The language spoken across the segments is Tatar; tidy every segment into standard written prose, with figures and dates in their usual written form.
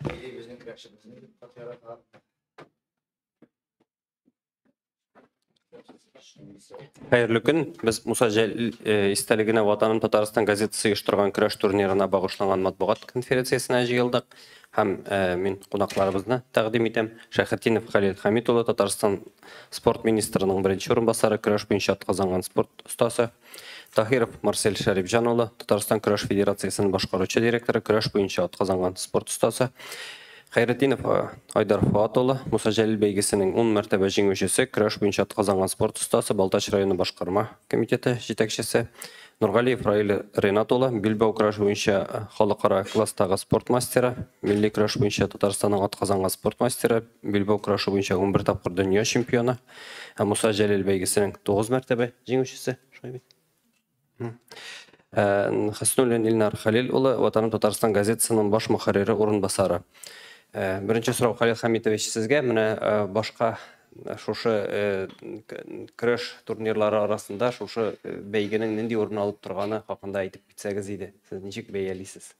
Безнең көрәшебезне бик каты яраталар. Хәерле көн. Без Муса Җәлил истәлегенә Ватаным Татарстан газетасы оештырган көрәш турнирына багышланган матбугат конференциясенә җыелдык. Һәм мин кунакларыбызны тәкъдим итәм. Шәйхетдинов Хәлил Хәмит улы, Татарстан спорт министрының беренче урынбасары, көрәш буенча атказанган спорт остасы. Таһиров Марсель Шәрипҗан улы, Татарстан көрәш федерациясенең башкаручы директоры, көрәш буенча атказанган спорт остасы. Хәйретдинов Айдар Фуат улы, Муса Җәлил бәйгесенең 10 мәртәбә җиңүчесе, көрәш буенча атказанган спорт остасы, Балтач районы башкарма комитеты җитәкчесе. Нургалиев Раил Ренат улы, билбау көрәш буенча халыкара класстагы спорт мастеры, милли көрәш буенча Татарстанның атказанган спорт мастеры, билбау көрәше буенча 11 тапкыр дөнья чемпионы, Муса Җәлил бәйгесенең 9 мәртәбә җиңүчесе. Шулай бит? Хөснуллин Илнар Хәлил улы, Ватаным Татарстан газетасының баш мөхәррире урынбасары. Беренче сорау, Хәлил Хәмитович, сезгә. Менә башка шушы көрәш турнирлары арасында шушы бәйгенең нинди урын алып торганы хакында әйтеп китсәгез иде. Сез ничек бәялисез?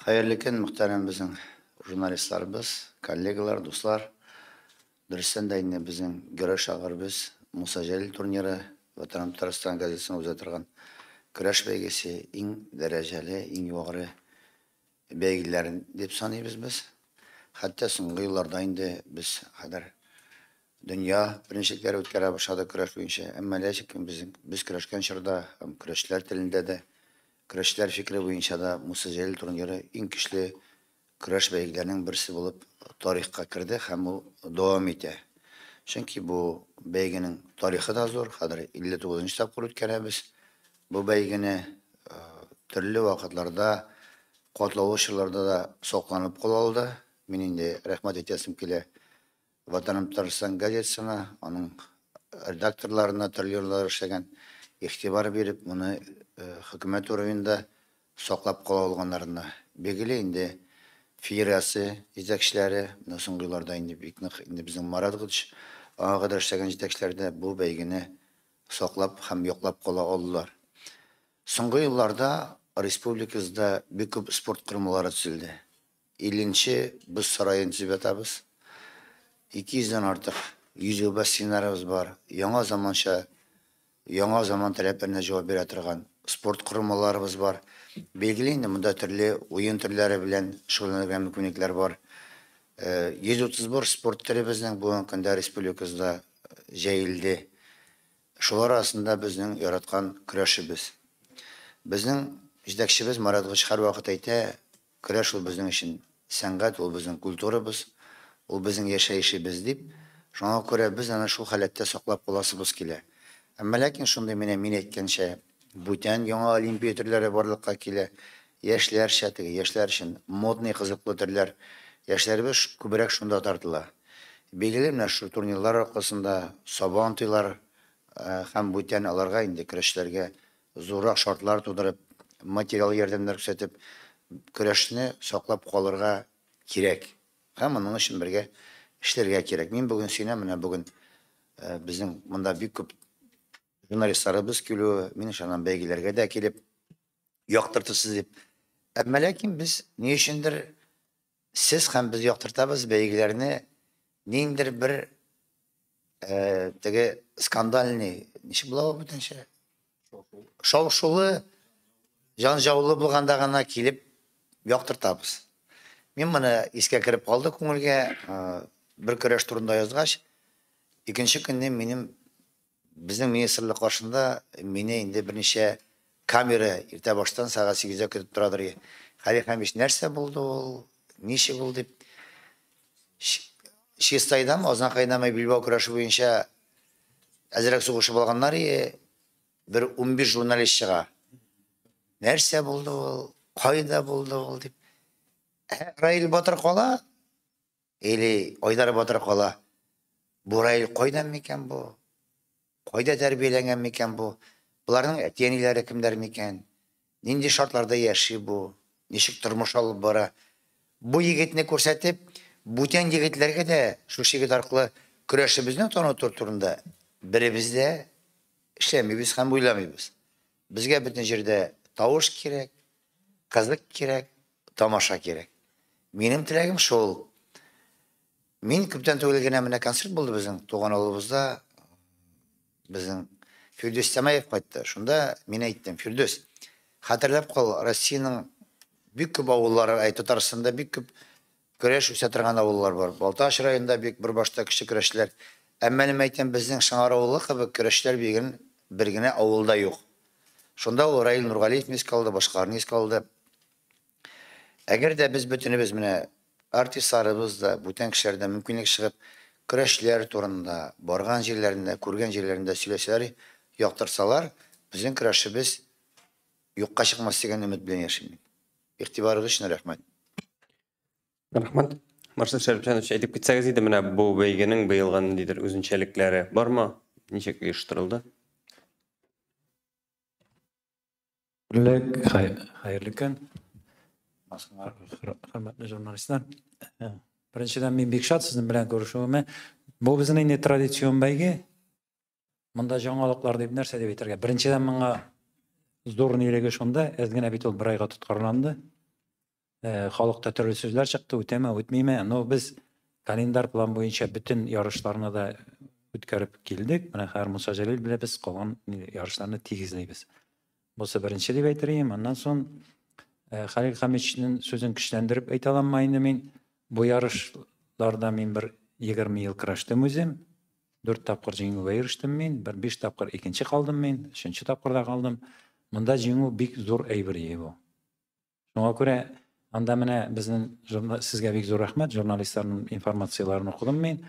Хәерле көн, мөхтәрәм безнең журналистларыбыз, коллегалар, дуслар. Дөрестән дә инде безнең герой шагыйребез Муса Җәлил турниры, Ватаным Татарстан газетасында уза торган көрәш бәйгесе иң дәрәҗәле, иң югары бәйгеләр дип саныйбыз без. Хәтта соңгы елларда инде без хәзер дөнья беренчелекләре үткәрә башладык көрәш буенча. Әмма ләкин безнең без көрәшкән чорда һәм көрәшчеләр телендә дә, көрәшчеләр фикере буенча да Муса Җәлил турниры иң көчле көрәш бәйгеләренең берсе булып тарихка керде һәм ул дәвам итә. Чөнки бу бәйгенең тарихы да зур, хәзер 59 нчы тапкыр үткәрәбез. Бу бәйгене төрле вакытларда, катлаулы чорларда да сакланып кала алды. Мин инде рәхмәт әйтәсем килә Ватаным Татарстан газетасына, аның редакторларына, төрле еллар эшләгән, игътибар биреп, моны хөкүмәт уровеньда саклап кала алганнарына. Билгеле инде, федерация җитәкчеләре, менә соңгы елларда инде бик нык инде безнең Марат Гыдыш, аңа кадәр эшләгән җитәкчеләр дә бу бәйгене саклап һәм яклап кала алдылар. Соңгы елларда республикабызда бик күп спорт корылмалары төзелде. 50 нче боз сараен төзеп ятабыз. 200 дән артык йөзү бассейннарыбыз бар. Яңа заманча, яңа заман таләпләренә җавап бирә торган спорт корылмаларыбыз бар. Билгеле инде, монда төрле уен төрләре белән шөгыльләнергә мөмкинлекләр бар. 131 спорт төре безнең бүгенге көндә республикабызда җәелде. Шулар арасында безнең яраткан көрәшебез. Безнең җитәкчебез Марат Гыч һәрвакыт әйтә, Көрәш ул безнең өчен сәнгать, ул безнең культурабыз, ул безнең яшәешебез, дип. Шуңа күрә без аны шул халәттә саклап каласыбыз килә. Әмма ләкин шундый менә мин әйткәнчә, бүтән яңа олимпия төрләре барлыкка килә. Яшьләрчә, теге яшьләр өчен модный, кызыклы төрләр. Яшьләребез күбрәк шунда тартыла. Билгеле, менә шул турнирлар аркасында, Сабан туйлар һәм бүтән аларга инде көрәшчеләргә зуррак шартлар тудырып, материал ярдәмнәр күрсәтеп, көрәшне саклап калырга кирәк. Һәм моның өчен бергә эшләргә кирәк. Мин бүген сөенәм, менә бүген безнең монда бик күп журналистларыбыз килүе, мин ышанам, бәйгеләргә дә килеп яктыртырсыз дип. Әмма ләкин без ни өчендер сез һәм без яктыртабыз бәйгеләрне ниндидер бер теге скандальный, ничек була бу бүтәнчә? Шау-шулы, җанҗаулы булганда гына килеп яктыртабыз. Мин моны искә кереп калды күңелгә, бер көрәш турында язгач, икенче көнне минем безнең министрлык каршында мине инде берничә Камера иртә баштан сәгать 8-дә көтеп торадыр. Хәлил Хәмич, нәрсә булды ул, ничек ул дип. Чистайдан, Азнакайдан билбау көрәше буенча әзрәк сугышып алганнар, бер 15 журналист чыга. Нәрсә булды ул, кайда булды ул дип. Раил Батыр кала или Айдар Батыр кала. Бу Раил кайдан микән бу? Кайда тәрбияләнгән микән бу? Буларның әти-әниләре кемдәр микән? Нинди шартларда яши бу? Ничек тормыш алып бара? Бу егетне күрсәтеп, бүтән егетләргә дә шушы егет аркылы көрәшебезне таныту турында беребез дә эшләмибез һәм уйламыйбыз. Безгә бөтен җирдә тавыш кирәк, кызык кирәк, тамаша кирәк. Минем теләгем шул. Мин күптән түгел генә менә концерт булды безнең туган авылыбызда. Безнең Фирдүс Тямаев кайтты. Шунда мин әйттем, Фирдүс, хәтерләп кал, Россиянең бик күп авыллары, әй, Татарстанда бик күп көрәш үсә торган авыллар бар. Балтач районында бик бер башта кеше көрәшләр. Әмма мин әйтәм, безнең Шыңар авылы кебек көрәшләр бүген бер генә авылда юк. Шунда ул Раил Нургалиевны искә алды, башкаларны искә алды. Әгәр дә без бөтенебез менә артистларыбыз да, бүтән кешеләр дә мөмкинлек чыгып, көрәшләр турында, барган җирләрендә, күргән җирләрендә сөйләсәләр, яктырсалар, безнең көрәшебез юкка чыкмас дигән өмет белән яшим мин. Игътибарыгыз өчен рәхмәт. Рәхмәт. Марсель Шәрипҗанович, әйтеп китсәгез иде, менә бу бәйгенең быелгы ниндидер үзенчәлекләре бармы? Ничек оештырылды? Хәерле көн. Хөрмәтле журналистлар. Беренчедән мин бик шат сезнең белән күрешүемә. Бу безнең инде традицион бәйге. Монда яңалыклар дип нәрсә дип әйтергә? Беренчедән моңа зур нилеге шунда, әз генә бит ул бер айга тоткарланды. Халыкта төрле сүзләр чыкты, үтәме, үтмиме? Но без календарь план буенча бөтен ярышларны да үткәреп килдек. Менә хәзер Муса Җәлил белән без калган ярышларны тигезлибез. Бусы беренче дип әйтер идем. Аннан соң Хәлил Хәмитовичның сүзен көчләндереп әйтә алам инде мин. Бу ярышларда мин бер 20 ел көрәштем үзем. 4 тапкыр җиңүгә ирештем мин, бер 5 тапкыр икенче калдым мин, өченче тапкырда калдым. Монда җиңү бик зур әйбер ие бу. Шуңа күрә анда менә безнең сезгә бик зур рәхмәт, журналистларның информацияләрен укыдым мин.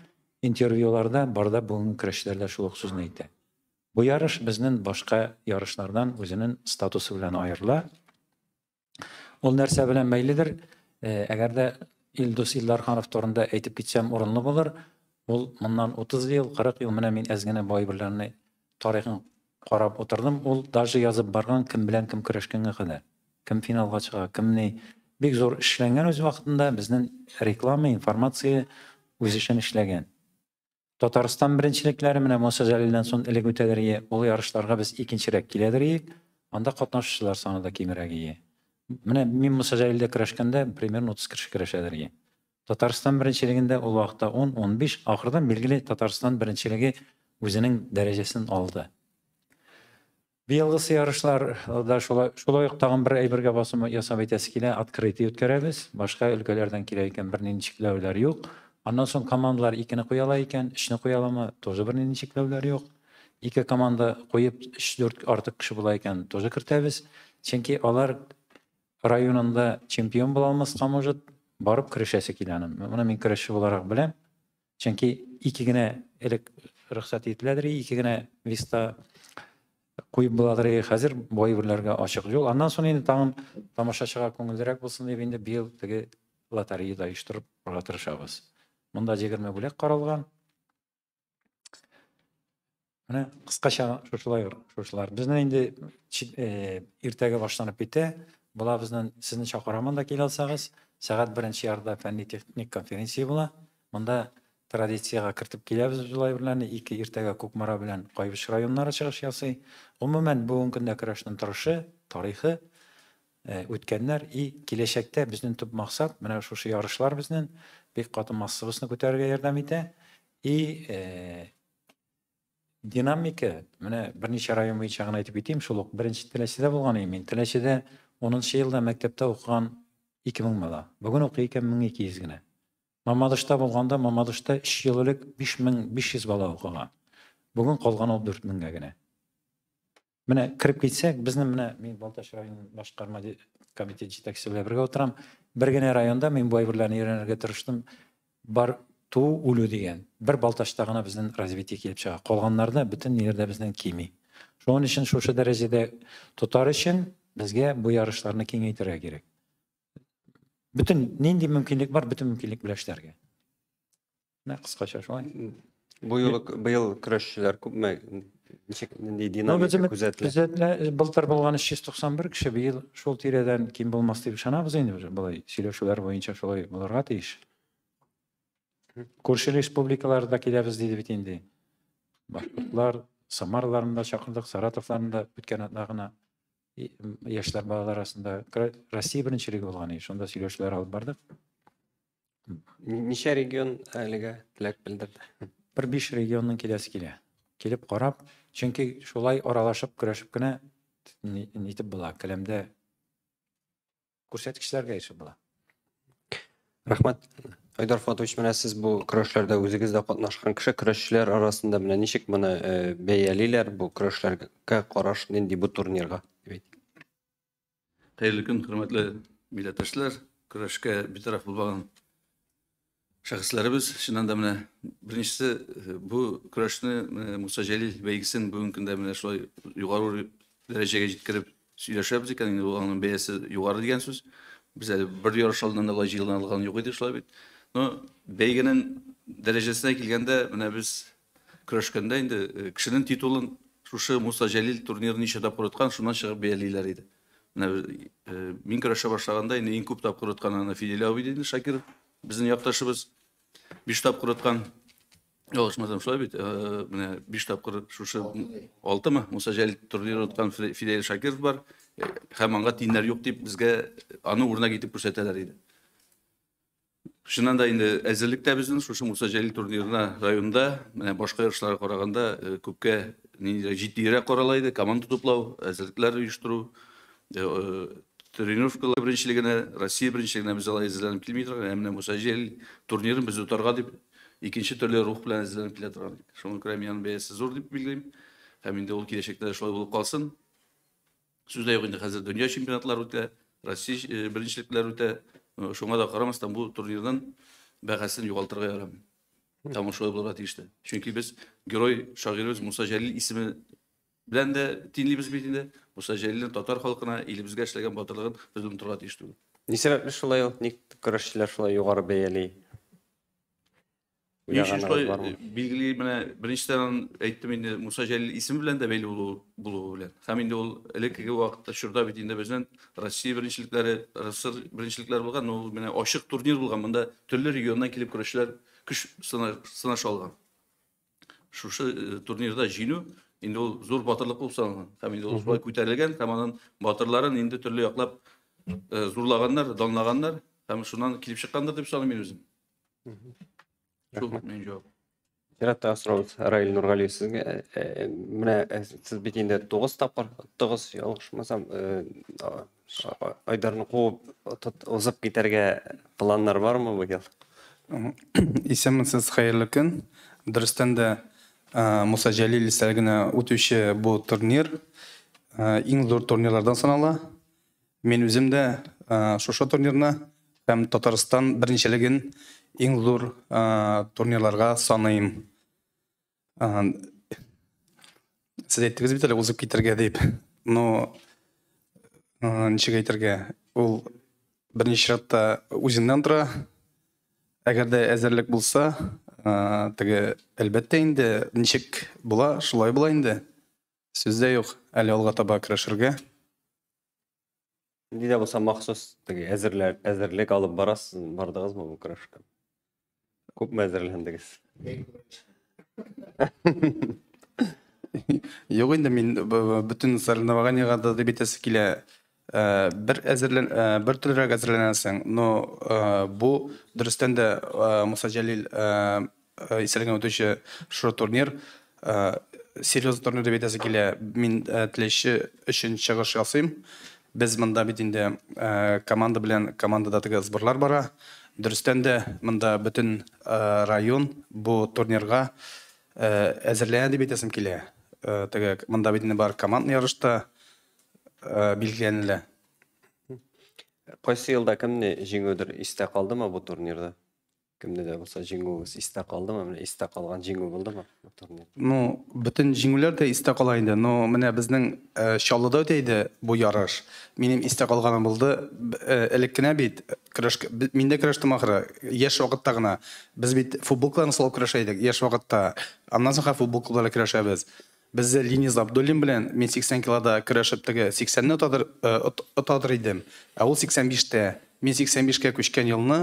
Интервьюларда барда бүгенге көрәшчеләр дә шул ук сүзне әйтә. Бу ярыш безнең башка ярышлардан үзенең статусы белән аерыла. Ул нәрсә белән бәйледер? Әгәр дә Илдус Илдарханов турында әйтеп китсәм урынлы булыр. Ул моннан 30 ел, 40 ел менә мин әз генә бу әйберләрне тарихын карап утырдым. Ул даже язып барган кем белән кем көрәшкәнгә кадәр, кем финалга чыга, кем ни. Бик зур эшләнгән үз вакытында безнең реклама, информация үз эшен эшләгән. Татарстан беренчелекләре менә Муса Җәлилдән соң элек үтәдер ие. Ул ярышларга без икенчерәк киләдер ие. Анда катнашучылар саны да кимрәк ие. Менә мин Муса Җәлилдә көрәшкәндә примерно 30 кеше көрәшәдер ие. Татарстан беренчелегендә ул вакытта 10-15, ахырдан билгеле Татарстан беренчелеге үзенең дәрәҗәсен алды. Быелгысы ярышлар да шулай ук тагын бер әйбергә басым ясап әйтәсе килә, открытый үткәрәбез. Башка өлкәләрдән килә икән бернинди чикләүләр юк. Аннан соң командалар 2-не куя ала икән, 3-не куя аламы, тоже бернинди чикләүләр юк. 2 команда куеп 3-4 артык кеше була икән, тоже кертәбез. Чөнки алар районында чемпион була алмаска может, барып көрәшәсе килә аның. Моны мин көрәшче буларак беләм. Чөнки 2 генә элек рөхсәт ителәдер, 2 генә виста куеп буладыр, хәзер бу әйберләргә ачык юл. Аннан соң инде тагын тамашачыга күңеллерәк булсын дип инде быел теге лотерея да оештырып барырга тырышабыз. Монда 20 бүләк каралган. Менә кыскача шушылай, шушылар. Безнең инде иртәгә башланып китә. Була безнең, сезне чакырамын да килә алсагыз, сәгать 1:30 фәнни техник конференция була. Монда традициягә кертеп киләбез без улай белән. 2 иртәгә Кукмара белән Кайбыч районнары чыгыш ясый. Гомумән, бүгенге көндә көрәшнең торышы, тарихы, үткәннәр и киләчәктә безнең төп максат, менә шушы ярышлар безнең бик каты массабызны күтәрергә ярдәм итә. И динамика, менә берничә район буенча гына әйтеп китим, шул ук беренче Теләчедә булган идем мин. Теләчедә 10 елда мәктәптә укыган 2000 бала. Бүген укый икән 1200 генә. Мамадышта булганда, Мамадышта 3 ел элек 5500 бала укыган. Бүген калган ул 4000 генә. Менә кереп китсәк, безнең менә мин Балтач районының башкарма комитет җитәкчесе белән бергә утырам. Бер генә районда мин бу әйберләрне өйрәнергә тырыштым. Бар туу, үлү дигән. Бер Балтачта гына безнең развитие килеп чыга. Калганнарда бөтен ниләрдә безнең кими. Шуның өчен шушы дәрәҗәдә тотар өчен безгә бу ярышларны киңәйтергә кирәк. Бөтен нинди мөмкинлек бар, бөтен мөмкинлек белән эшләргә. Менә кыскача шулай. Бу юлы быел көрәшчеләр күпме, ничек, нинди динамика күзәтелә? Күзәтелә, былтыр булган 391 кеше, быел шул тирәдән ким булмас дип ышанабыз инде, болай сөйләшүләр буенча шулай булырга тиеш. Күрше республикаларда киләбез диде бит инде. Башкортлар, Самарларны да чакырдык, Саратовларны да үткән атна гына яшьләр балалар арасында Россия беренчелеге булган иде. Шунда сөйләшүләр алып бардык. Ничә регион әлегә теләк белдерде? Бер 5 регионның киләсе килә. Килеп карап, чөнки шулай аралашып, көрәшеп кенә нитеп була, келәмдә күрсәткечләргә ирешеп була. Рәхмәт. Айдар Фатович, менә сез бу көрәшләрдә үзегез дә катнашкан кеше, көрәшчеләр арасында менә ничек моны бәялиләр, бу көрәшләргә караш нинди бу турнирга дип әйтик. Хәерле көн, хөрмәтле милләттәшләр, көрәшкә битараф булмаган шәхесләребез. Чыннан да менә беренчесе бу көрәшне Муса Җәлил бәйгесен бүгенге көндә менә шулай югары дәрәҗәгә җиткереп сөйләшәбез икән, инде ул аның бәясе югары дигән сүз. Без әле бер ярыш алдыннан да болай җыелган алган юк иде шулай бит. Но бәйгенең дәрәҗәсенә килгәндә, менә без көрәшкәндә инде кешенең титулын шушы Муса Җәлил турнирын ничә тапкыр откан, шуннан чыгып бәялиләр иде. Менә мин көрәшә башлаганда инде иң күп тапкыр откан аны Фидел абый иде, Шакиров, безнең якташыбыз. 5 тапкыр откан. Ялгышмасам шулай бит, менә 5 тапкыр шушы 6-мы Муса Җәлил турнирын откан Фидел Шакиров бар. Һәм аңа тиңнәр юк дип безгә аны үрнәк итеп күрсәтәләр иде. Чыннан да инде әзерлек тә безнең шушы Муса Җәлил турнирына районда, менә башка ярышларга караганда күпкә ниндирәк җитдиерәк карала иде, команда туплау, әзерлекләр оештыру, тренировкалар беренчелегенә, Россия беренчелегенә без алай әзерләнеп килми торган, ә менә Муса Җәлил турнирын без отарга дип икенче төрле рух белән әзерләнеп килә торган идек. Шуңа күрә мин аның бәясе зур дип билгелим. Һәм инде ул киләчәктә дә шулай булып калсын. Сүз дә юк инде, хәзер дөнья чемпионатлары үтә, Россия беренчелекләре үтә. Шуңа да карамастан бу турнирдан бәһасен югалтырга ярамый. Һәм шулай булырга тиеш тә. Чөнки без герой шагыйребез Муса Җәлил исеме белән дә тиңлибез бит инде. Муса Җәлилнең татар халкына, илебезгә эшләгән батырлыгын без онытырга тиеш түгел. Ни сәбәпле шулай ул? Ник көрәшчеләр шулай югары бәяли? Ни өчен шулай билгели, менә беренчедән әйттем инде, Муса Җәлил исеме белән дә бәйле булуы белән. Һәм инде ул элеккеге вакытта чорда бит инде безнең Россия беренчелекләре, РСФСР беренчелекләре булган, ул менә ачык турнир булган, монда төрле регионнан килеп көрәшчеләр көч сынаша алган. Шушы турнирда җиңү инде ул зур батырлык булып саналган. Һәм инде ул шулай күтәрелгән, һәм аның батырларын инде төрле яклап зурлаганнар, данлаганнар, һәм шуннан килеп чыккандыр дип саныйм мин үзем. Шул минем җавап. Чиратта сорау Раил Нургалиев сезгә. Менә сез бит инде 9 тапкыр оттыгыз, ялгышмасам, Айдарны куып узып китәргә планнар бармы быел? Исәнмесез, хәерле көн. Дөрестән дә Муса Җәлил истәлегенә үтүче бу турнир иң зур турнирлардан санала. Мин үзем дә шушы турнирны һәм Татарстан беренчелеген иң зур турнирларга саныйм. Сез әйттегез бит әле узып китәргә дип. Но ничек әйтергә, ул беренче чиратта үзеннән тора. Әгәр дә әзерлек булса, теге әлбәттә инде ничек була, шулай була инде. Сүз дә юк, әле алга таба көрәшергә. Нинди дә булса махсус теге әзерлек алып барасыз, бардыгызмы бу көрәшкә? Күпме әзерләндегез? Юк инде, мин бөтен соревнованиега да дип әйтәсе килә. Бер әзерлән, бер төрлерәк әзерләнәсең, но бу дөрестән дә Муса Җәлил исәлегенә үтүче шушы турнир серьезный турнир дип әйтәсе килә. Мин Теләче өчен чыгыш ясыйм. Без монда бит инде команда белән, командада теге сборлар бара. Дөрестән дә монда бөтен район бу турнирга әзерләнә дип әйтәсем килә. Теге монда бит инде бар командный ярышта билгеләнелә. Кайсы елда кемне җиңүдер истә калдымы бу турнирда? Кемне дә булса җиңүегез истә калдымы? Менә истә калган җиңү булдымы бу турнирда? Ну, бөтен җиңүләр дә истә кала инде. Но менә безнең Чаллыда үтә иде бу ярыш. Минем истә калганым булды. Элек кенә бит көрәш, мин дә көрәштем ахры, яшь вакытта гына. Без бит футболкаларны салып көрәшә идек яшь вакытта. Аннан соң хәзер футболка белән көрәшәбез. Без Лениз Абдуллин белән мин 80 килода көрәшеп теге 80-не отадыр, отадыр идем. Ә ул 85-тә. Мин 85-кә күчкән елны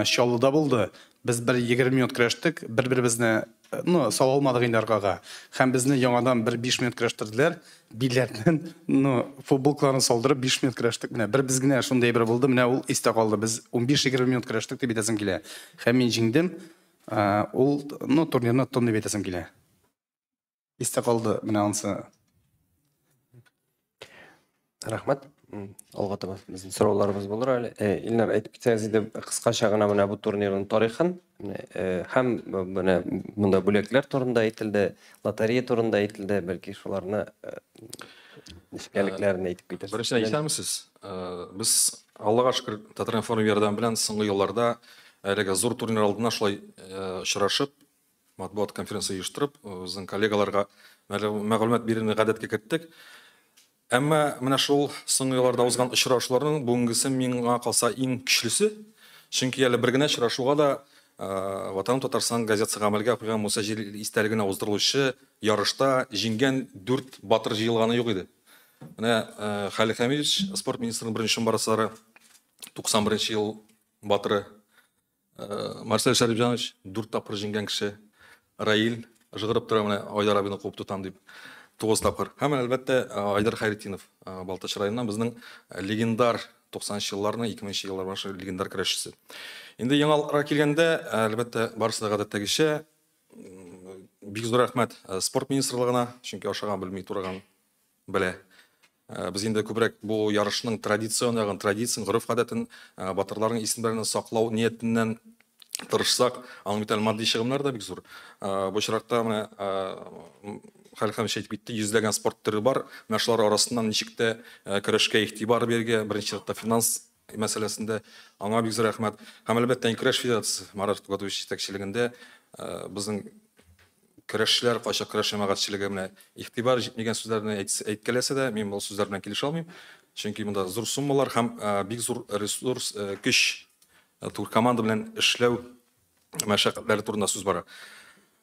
Чаллыда булды. Без бер 20 минут көрәштек, бер-беребезне, ну, сала алмадык инде аркага. Һәм безне яңадан бер 5 минут көрәштерделәр. Билләрдән, ну, футболкаларын салдырып 5 минут көрәштек. Менә бер без генә шундый әйбер булды. Менә ул истә калды. Без 15-20 минут көрәштек дип әйтәсем килә. Һәм мин җиңдем. Ул, ну, турнирны оттым дип әйтәсем килә. Истә калды менә анысы. Рәхмәт. Алга таба безнең сорауларыбыз булыр әле. Илнар, әйтеп китсәгез иде кыскача гына менә бу турнирның тарихын. Һәм менә монда бүләкләр турында әйтелде, лотерея турында әйтелде, бәлки шуларны нечкәлекләрен әйтеп китерсез. Беренчедән, исәнмесез. Без, Аллага шөкер, Татар-информ ярдәме белән соңгы елларда әлеге зур турнир алдына шулай очрашып, матбугат конференция оештырып, безнең коллегаларга мәгълүмат бирүне гадәткә керттек. Әмма менә шул соңгы елларда узган очрашуларның бүгенгесе миңа калса иң көчлесе. Чөнки әле бер генә очрашуга да Ватаным Татарстан газетасы гамәлгә куйган Муса Җәлил истәлегенә уздырылучы ярышта җиңгән дүрт батыр җыелганы юк иде. Менә Хәлил Хәмидович, спорт министрының беренче урынбасары, 91 ел батыры. Марсель Шәрипҗанович, дүрт тапкыр җиңгән кеше. Раил жыгырып тора, менә Айдар абыйны куып тотам дип. 9 тапкыр. Һәм әлбәттә Айдар Хайретдинов, Балтач районыннан безнең легендар 90 елларның, 2000 еллар башы легендар көрәшчесе. Инде яңалыкларга килгәндә, әлбәттә, барысы да гадәттәгечә. Бик зур рәхмәт спорт министрлыгына, чөнки ашаган белми, тураган белә. Без инде күбрәк бу ярышның традицион ягын, традициян, гореф-гадәтен, батырларның исемнәрен саклау ниятеннән тырышсак, аның бит әле матди чыгымнары да бик зур. Бу очракта менә Хәлил Хәмидович әйтеп китте, йөзләгән спорт төре бар. Менә шулар арасыннан ничек тә көрәшкә игътибар бирергә, беренче чиратта финанс мәсьәләсендә аңа бик зур рәхмәт. Һәм әлбәттә көрәш федерациясе Марат Гатович җитәкчелегендә безнең көрәшчеләр, кайчак көрәш җәмәгатьчелеге менә игътибар җитмәгән сүзләрне әйткәләсә дә, мин бу сүзләр белән килешә алмыйм. Чөнки монда зур суммалар һәм бик зур ресурс, көч, тур команда белән эшләү мәшәкатьләре турында сүз бара.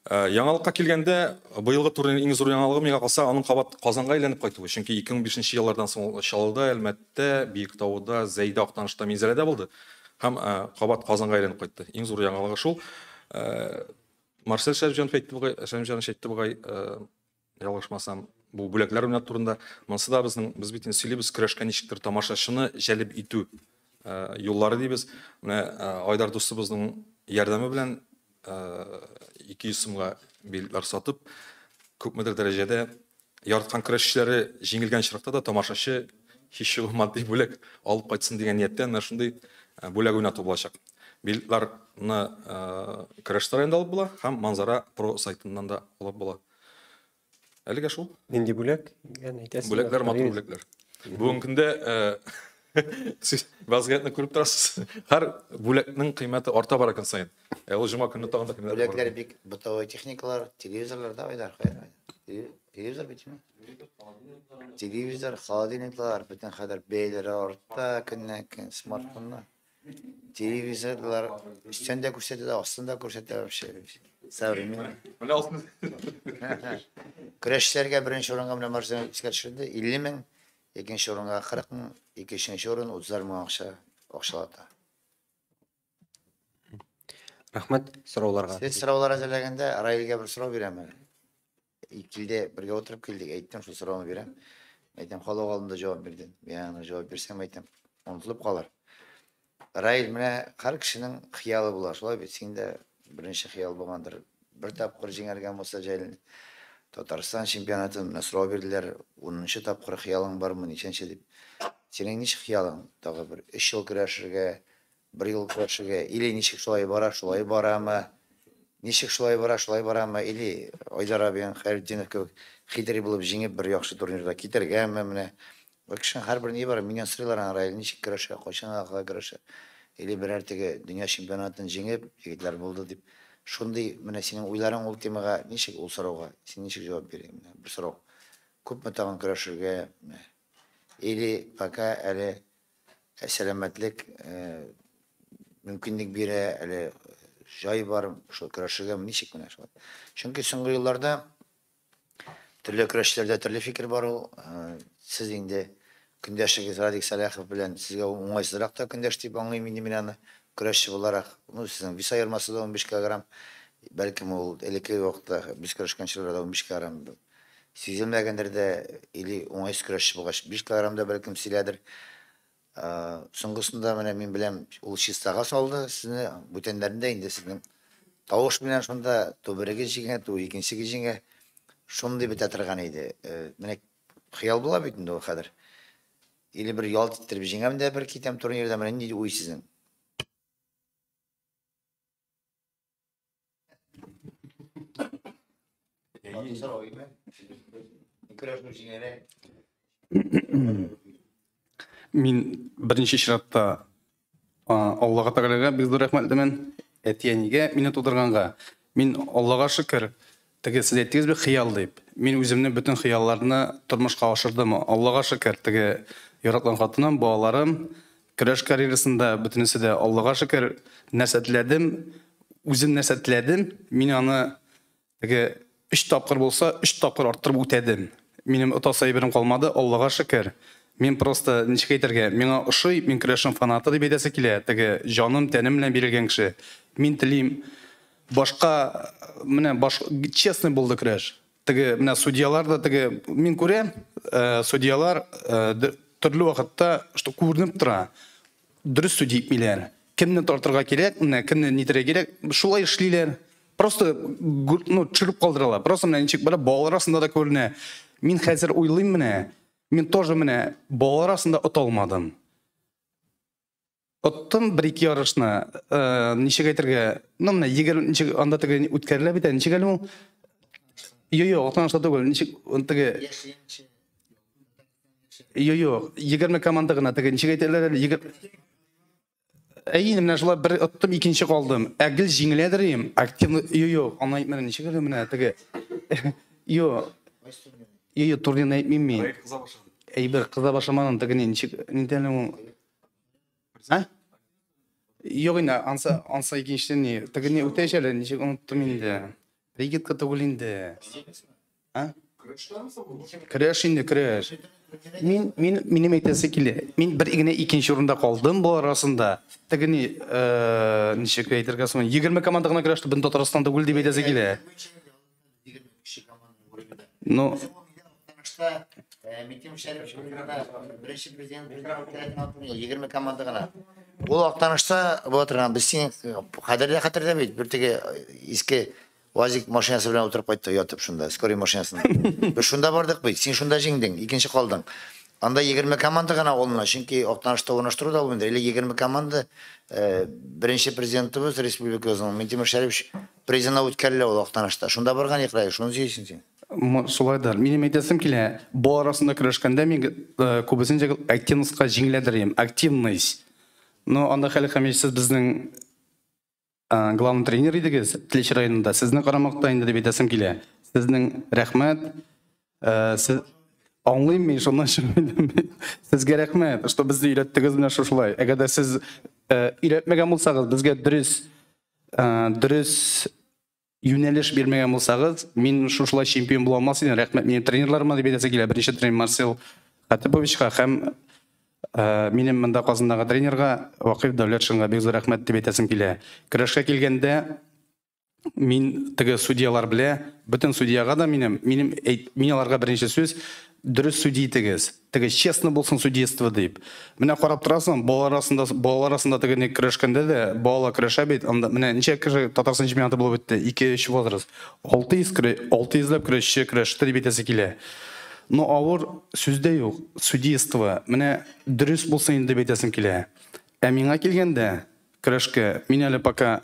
Яңалыкка килгәндә, быелгы турнирның иң зур яңалыгы миңа калса, аның кабат Казанга әйләнеп кайтуы. Чөнки 2005 еллардан соң ул Чаллыда, Әлмәттә, Биектауда, Зәйдә, Актанышта, Минзәләдә булды. Һәм кабат Казанга әйләнеп кайтты. Иң зур яңалыгы шул. Марсель Шәрипҗанов әйтте бугай, Шәрипҗанович әйтте бугай, ялгышмасам, бу бүләкләр уйнату турында. Монысы да безнең, без бит инде сөйлибез, көрәшкә ничектер тамашачыны җәлеп итү юллары дибез. Менә Айдар дустыбызның ярдәме белән 200 сумга билетлар сатып, күпмедер дәрәҗәдә яраткан көрәшчеләре җиңелгән очракта да тамашачы һич югы матди бүләк алып кайтсын дигән нияттән менә шундый бүләк уйнату булачак. Билетларны көрәш сараенда алып була һәм Манзара Про сайтыннан да алып була. Әлегә шул. Нинди бүләк? Икән, әйтәсезме? Бүләкләр матур бүләкләр. Бүгенге көндә сез вазгыятьне күреп торасыз. Һәр бүләкнең кыйммәте арта бара көн саен. Ул җомга көнне тагын да кыйммәтләр Бүләкләр бик бытовой техникалар, телевизорлар да Айдар, хәер. Телевизор бит, Телевизор, холодильниклар, бөтен хәзер бәяләре арта, көннән-көн смартфоннар. Телевизорлар өстән дә күрсәтә, астын да күрсәтә вообще. Современный. Менә алтын. Көрәшчеләргә беренче урынга менә Марсель искә төшерде, 50 мең, икенче урынга 40 мең, икенче урын 30 мең акча акчалата. Рәхмәт сорауларга. Сез сораулар әзерләгәндә Раилгә бер сорау бирәм әле. Килде, бергә утырып килдек, әйттем, шул сорауны бирәм. Әйтәм, халык алдында җавап бирдем. Мин аны җавап бирсәм, әйтәм, онытылып калыр. Раил, менә һәр кешенең хыялы була, шулай бит, син дә беренче хыял булгандыр. Бер тапкыр җиңәргә Муса Җәлил Татарстан чемпионатын менә сорау бирделәр, 10нчы тапкыр хыялың бармы, ничәнче дип. Синең ничек хыялың? Тагы бер 3 ел көрәшергә, бер ел көрәшергә, или ничек шулай бара, шулай барамы? Ничек шулай бара, шулай барамы? Или Айдар абыең Хәйретдинов кебек хитрый булып җиңеп бер яхшы турнирда китәргәме менә. Кешенең һәрбер ни бар, миннән сорыйлар аны, Раил ничек көрәшә, кайчан кадәр көрәшә. Или берәр теге дөнья чемпионатын җиңеп, егетләр булды дип. Шундый менә синең уйларың ул темага ничек ул сорауга, син ничек җавап бирәсең? Менә бер сорау. Күпме тагын көрәшергә? Или пока әле сәламәтлек мөмкинлек бирә, әле җай бар, шул көрәшергә ничек менә шулай. Чөнки соңгы елларда төрле көрәшчеләрдә төрле фикер бар ул. Сез инде көндәшегез Радик Сәлахов белән сезгә уңайсызрак та көндәш дип аңлыйм инде мин аны көрәшче буларак. Ну, сезнең вес аермасы да 15 килограмм. Бәлкем ул элекке вакытта без көрәшкән чорларда 15 килограмм сизелмәгәндер дә, или уңайсыз көрәшче булгач 5 килограмм да бәлкем силәдер. Соңгысында менә мин беләм, ул чистага салды сезне, бүтәннәрендә инде сезнең тавыш белән шунда то береге җиңә, то икенчеге җиңә. Шундый бетә торган иде. Менә хыял була бит инде ул хәзер. Или бер ялт иттереп җиңәм дә бер китәм турнирда, менә нинди уй сезнең? Мин беренче чиратта Аллаһ Тәгаләгә бик зур рәхмәтлемен, әти-әнигә мине тудырганга. Мин Аллаһка шөкер, теге сез әйттегез бит хыял дип. Мин үземнең бөтен хыялларны тормышка ашырдым. Аллаһка шөкер, теге яраткан хатыным, балаларым, көрәш карьерасында бөтенесе дә Аллаһка шөкер, нәрсә теләдем, үзем нәрсә теләдем, мин аны теге 3 тапкыр булса, 3 тапкыр арттырып үтәдем. Минем отасы әйберем калмады, Аллаһка шөкер. Мин просто ничек әйтергә, миңа ошый, мин көрәшнең фанаты дип әйтәсе килә, теге җаным, тәнем белән бирелгән кеше. Мин телим башка, менә баш, честный булды көрәш. Теге менә судьялар да теге мин күрәм, судьялар төрле вакытта что күренеп тора. Дөрес судья итмиләр. Кемне тартырга кирәк, менә кемне нитәргә кирәк, шулай эшлиләр. Просто ну төшереп калдыралар. Просто менә ничек бара балалар арасында да күренә. Мин хәзер уйлыйм менә, мин тоже менә балалар арасында ота алмадым. Оттым бер-ике ярышны, ничек әйтергә, ну менә 20 ничек анда теге үткәрелә бит, ничек әле ул? Юк, Актанышта түгел, ничек теге Юк, 20 команда гына теге ничек әйтәләр әле? 20 Әйе, менә шулай бер оттым, икенче калдым. Ә гел җиңеләдер идем. Активно, юк, аны әйтмәдем, ничек әле менә теге. Юк. Юк, турнирны әйтмим мин. Әйбер кыза башламадым, теге ничек, нидән ул? А? Юк инде, ансы, ансы икенче ни, теге ни үтәч әле, ничек оныттым инде. Бригетка түгел инде. А? Көрәш инде, көрәш. Мин, мин, минем әйтәсе килә. Мин бер генә икенче урында калдым бу арасында. Теге ни, ничек әйтергә соң, 20 команда гына көрәште, бөтен Татарстан түгел дип әйтәсе килә. Ну, беренче президент 20 команда гына. Ул Актанышта була торган, без син хәтердә хәтердә бит, бер теге иске УАЗик машинасы белән утырып кайттык, ятып шунда, скорый машинасында. Без шунда бардык бит, син шунда җиңдең, икенче калдың. Анда 20 команда гына алына, чөнки Актанышта урнаштыру да булмый. Или 20 команда беренче президентыбыз республикабызның Минтимер Шәрипович призына үткәрелә ул Актанышта. Шунда барган икрай, шуны сөйлисең син. Шулайдыр. Минем әйтәсем килә, бу арасында көрәшкәндә мин күбесенчә активностька җиңеләдер идем, активность. Но анда Хәлил Хамидович, сез безнең главный тренер идегез Теләче районында. Сезне карамакта инде дип әйтәсем килә. Сезнең рәхмәт. Сез аңлыйм мин, шуннан чыгып. Сезгә рәхмәт, что безне өйрәттегез менә шушылай. Әгәр дә сез өйрәтмәгән булсагыз, безгә дөрес, дөрес юнәлеш бирмәгән булсагыз, мин шушылай чемпион була алмас идем. Рәхмәт минем тренерларыма дип әйтәсе килә. Беренче тренер Марсел Хатыповичка һәм минем монда Казандагы тренерга Вакыйф Дәүләтшинга бик зур рәхмәт дип әйтәсем килә. Көрәшкә килгәндә мин теге судьялар белә, бөтен судьяга да минем, минем мин аларга беренче сүз дөрес судья итегез. Теге честно булсын судейство дип. Менә карап торасың, балалар арасында, балалар арасында теге ни көрәшкәндә дә балалар көрәшә бит. Анда менә ничә кеше Татарстан чемпионаты булып үтте? 2-3 возраст. 600 көрә, 600 ләп көрәшче көрәште дип әйтәсе килә. Но авыр сүз дә юк. Судейство менә дөрес булсын инде дип әйтәсем килә. Ә миңа килгәндә көрәшкә, мин әле пока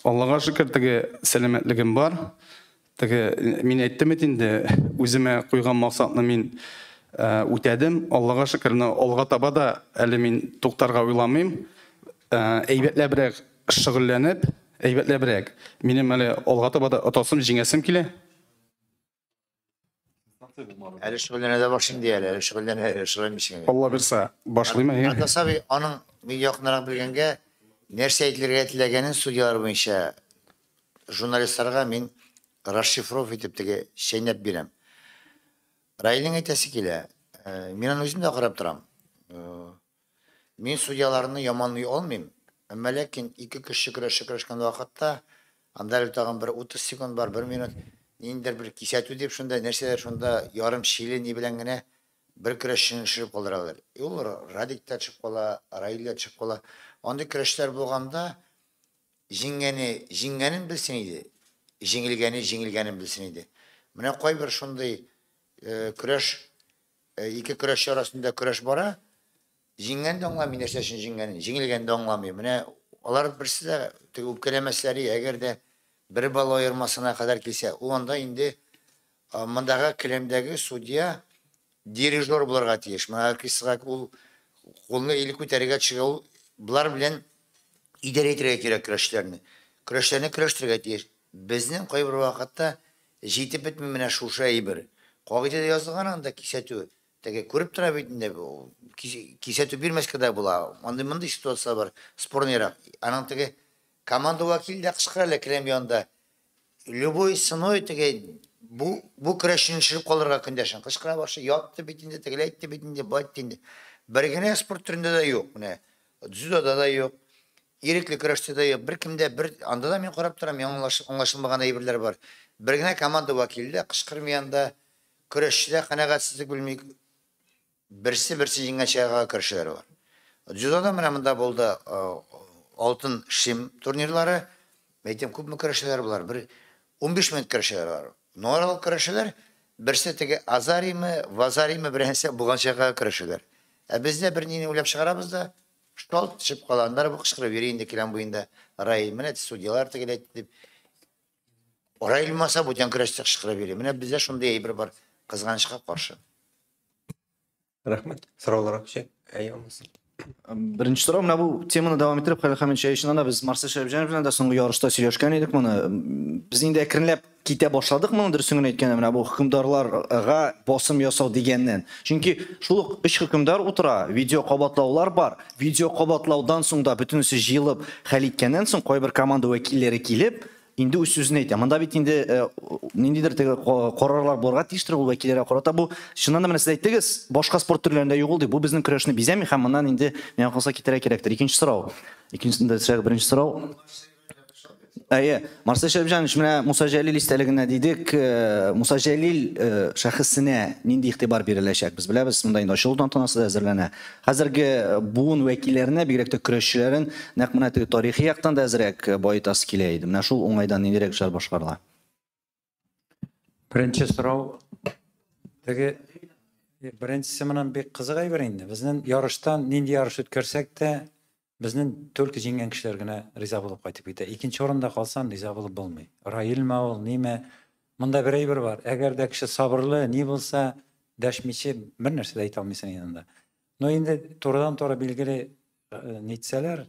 Аллага шөкер теге сәламәтлегем бар. Теге мин әйттем бит инде, үземә куйган максатны мин үтәдем. Аллага шөкер, алга таба да әле мин туктарга уйламыйм. Әйбәтләбрәк шөгыльләнеп, әйбәтләбрәк. Минем әле алга таба да отасым, җиңәсем килә. Әле шөгыльләнә дә башлыйм ди әле, әле шөгыльләнә, әле шөгыльләнмичә. Алла бирсә, башлыйм. Атас абый, аның мин якынрак белгәнгә нәрсә әйтелергә теләгәнен судьялар буенча журналистларга мин расшифров итеп теге чәйнәп бирәм. Раилнең әйтәсе килә, мин аны үзем дә карап торам. Мин судьяларны яманлый алмыйм, әмма ләкин ике кеше көрәшче көрәшкән вакытта, анда әле тагын бер 30 секунд бар, 1 минут, ниндидер бер кисәтү дип шунда нәрсәләр шунда ярым шиле ни белән генә бер көрәшчене төшереп калдыралар. Ул Радик та төшеп кала, Раил дә төшеп кала. Андый көрәшләр булганда җиңгәне җиңгәнен белсен иде, җиңелгәне җиңелгәнен белсен иде. Менә кайбер шундый көрәш, ике көрәшче арасында көрәш бара, җиңгән дә аңламый нәрсә өчен җиңгәнен, җиңелгән дә аңламый. Менә алар берсе дә теге үпкәләмәсләр, әгәр дә бер балл аермасына кадәр килсә, ул анда инде мондагы келәмдәге судья дирижер булырга тиеш. Менә оркестрга ул кулны или күтәрергә төшергә, ул болар белән идарә итәргә кирәк көрәшләрне. Көрәшләрне көрәштерергә тиеш. Безнең кайбер вакытта җитеп бетми менә шушы әйбер. Кагыйдәдә язылган анда кисәтү. Теге күреп тора бит инде, кисәтү бирмәскә дә була. Андый мондый ситуация бар, спорныйрак. Аның теге команда вәкиле дә кычкыра әле келәм янында. Любой ценой теге бу көрәшчене төшереп калырга көндәшен кычкыра башлый. Ятты бит инде, тегеләй әйтте бит инде, былай әйтте инде. Бер генә спорт төрендә дә юк. Менә дзюдода да юк, ирекле көрәштә дә юк. Беркемдә бер анда да мин карап торам, аңлашылмаган әйберләр бар. Бер генә команда вәкиле дә кычкырмый анда, көрәшчедә канәгатьсезлек белми, берсе-берсе җиңгән чайга көрәшчеләр бар. Дзюдода менә монда булды алтын шлем турнирлары. Әйтәм, күпме көрәшчеләр булар? Бер 15 минут көрәшчеләр бар. Норал көрәшчеләр, берсе теге азаримы, вазаримы беренче булган чайга көрәшчеләр. Ә бездә бер нине уйлап чыгарабыз да, шалт төшеп кала. Аннары бу кычкырып йөри инде келәм буенда. Раил, менә судьялар тегеләй дип. Раил булмаса, бүтән көрәшче кычкырып йөри. Менә бездә шундый әйбер бар, кызганычка каршы. Рәхмәт. Сораулар акча. Әй, алмасын. Беренче сорау, менә бу теманы дәвам иттереп, Хәлил Хәмитович, чыннан да без Марсель Шәрипҗанов белән дә соңгы ярышта сөйләшкән идек моны. Без инде әкренләп китә башладык моны, дөресен генә әйткәндә, менә бу хөкемдарларга басым ясау дигәннән. Чөнки шул ук өч хөкемдар утыра, видео кабатлаулар бар. Видео кабатлаудан соң да бөтенесе җыелып хәл иткәннән соң кайбер команда вәкилләре килеп, инде үз сүзен әйтә. Монда бит инде ниндидер теге карарлар булырга тиештер ул вәкилләргә карата. Бу чыннан да менә сез әйттегез, башка спорт төрләрендә юк ул дип. Бу безнең көрәшне бизәми һәм моннан инде миңа калса китәргә кирәктер. Икенче сорау. Икенчесендә беренче сорау. Әйе, Марсель Шәрипҗанович, менә Муса Җәлил истәлегенә дидек, Муса Җәлил шәхесенә нинди игътибар биреләчәк? Без беләбез, монда инде ачылу тантанасы да әзерләнә. Хәзерге буын вәкилләренә, бигрәк тә көрәшчеләрен нәкъ менә теге тарихи яктан да әзрәк баетасы килә иде. Менә шул уңайдан ниндирәк эшләр башкарыла? Беренче сорау, теге беренчесе менән бик кызык әйбер инде. Безнең ярыштан нинди ярыш үткәрсәк тә, безнең только җиңгән кешеләр генә риза булып кайтып китә. Икенче урында калсан риза булып булмый. Раилме ул, ниме? Монда бер әйбер бар. Әгәр дә кеше сабырлы, ни булса, дәшмичә бер нәрсә дә әйтә алмыйсың инде. Но инде турыдан-туры билгеле нитсәләр,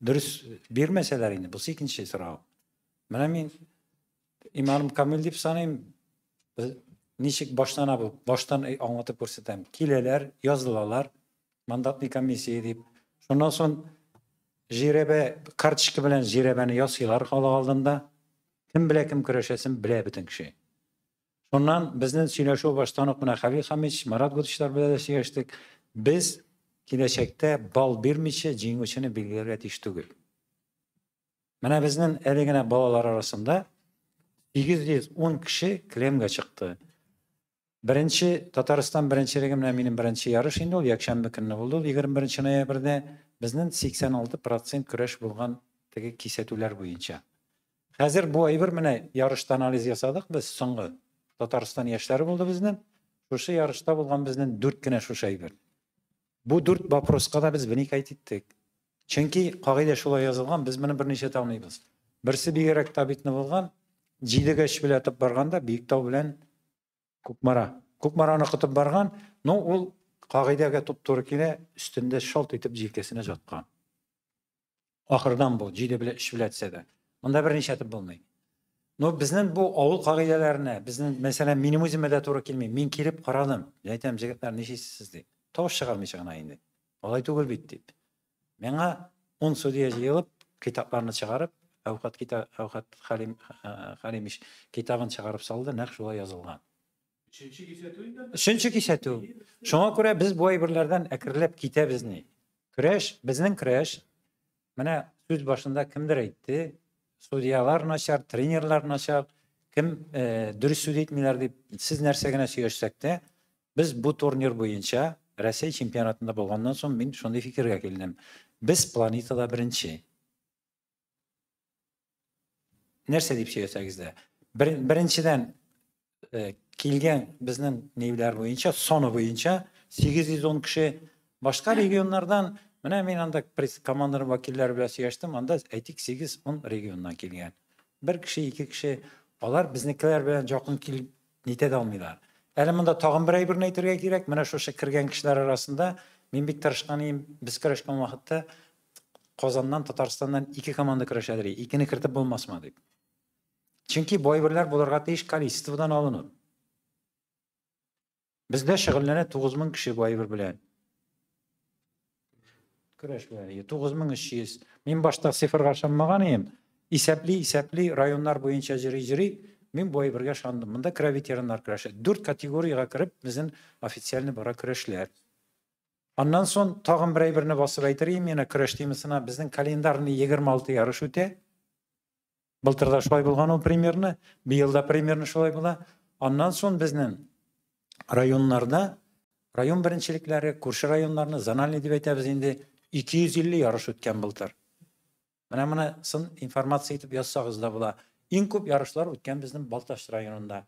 дөрес бирмәсәләр инде, бусы икенче сорау. Менә мин иманым камил дип саныйм. Ничек башлана бу? Баштан аңлатып күрсәтәм. Киләләр, язылалар, мандатный комиссия дип. Шуннан соң жирәбә, карточка белән жирәбәне ясыйлар халык алдында. Кем белә кем көрәшәсен белә бөтен кеше. Шуннан безнең сөйләшү баштан ук менә Хәлил Хәмитович, Марат Гудовичлар белән дә сөйләштек. Без киләчәктә балл бирмичә җиңүчене билгеләргә тиеш түгел. Менә безнең әле генә балалар арасында 810 кеше келәмгә чыкты. Беренче Татарстан беренчелеге менә минем беренче ярыш инде ул якшәмбе көнне булды. Ул 21 ноябрьдә безнең 86% көрәш булган теге кисәтүләр буенча. Хәзер бу әйбер менә ярышта анализ ясадык без соңгы Татарстан яшьләре булды безнең. Шушы ярышта булган безнең 4 кенә шушы әйбер. Бу 4 вопроска да без вникать иттек. Чөнки кагыйдә шулай язылган, без моны берничә таныйбыз. Берсе бигрәк табитны булган, 7-гә 3 белән атып барганда Биектау белән Кукмара. Кукмараны котып барган, но ул кагыйдәгә туп-туры килә, өстендә шалт итеп җилкәсенә жаткан. Ахырдан бу 7 белән 3 белән әтсә дә. Монда берничә атып булмый. Но безнең бу авыл кагыйдәләренә, безнең, мәсәлән, минем үземә дә туры килми. Мин килеп карадым. Мин әйтәм, җегетләр, ничисез дип. Тавыш чыгармыйча гына инде. Алай түгел бит дип. Миңа 10 судья җыелып, китапларны чыгарып, Әүхәт кита, Әүхәт Хәлим, Хәлимич китабын чыгарып салды, нәкъ шулай язылган. Өченче кисәтү инде. Өченче кисәтү. Шуңа күрә без бу әйберләрдән әкренләп китәбез ни. Көрәш, безнең көрәш. Менә сүз башында кемдер әйтте, судьялар начар, тренерлар начар, кем дөрес сүз әйтмиләр дип, сез нәрсә генә сөйләшсәк тә, без бу турнир буенча Россия чемпионатында булганнан соң мин шундый фикергә килдем. Без планетада беренче. Нәрсә дип сөйләсәгез дә. Беренчедән, килгән безнең ниләр буенча, саны буенча 810 кеше башка регионнардан, менә мин анда команданың вәкилләре белән сөйләштем, анда әйтик 8-10 регионнан килгән. Бер кеше, ике кеше, алар безнекеләр белән якын килеп нитә дә алмыйлар. Әле монда тагын бер әйберне әйтергә кирәк, менә шушы кергән кешеләр арасында мин бик тырышкан идем, без көрәшкән вакытта Казаннан, Татарстаннан 2 команда көрәшәдер, икене кертеп булмасмы дип. Чөнки бу әйберләр булырга тиеш количестводан алынып. Бездә шөгыльләнә 9000 кеше бу әйбер белән. Көрәш белән, 9300. Мин башта цифрга ышанмаган идем. Исәпли, исәпли, районнар буенча җыри-җыри, мин бу әйбергә ышандым. Монда керә ветераннар көрәше. 4 категориягә кереп, безнең официальный бара көрәшләр. Аннан соң тагын бер әйберне басып әйтер идем, менә көрәш темасына безнең календарный 26 ярыш үтә. Былтыр да шулай булган ул примерно, быел да примерно шулай була. Аннан соң безнең районнарда район беренчелекләре, күрше районнарны зональный дип әйтәбез инде, 250 ярыш үткән былтыр. Менә моны сын информация итеп язсагыз да була. Иң күп ярышлар үткән безнең Балтач районында.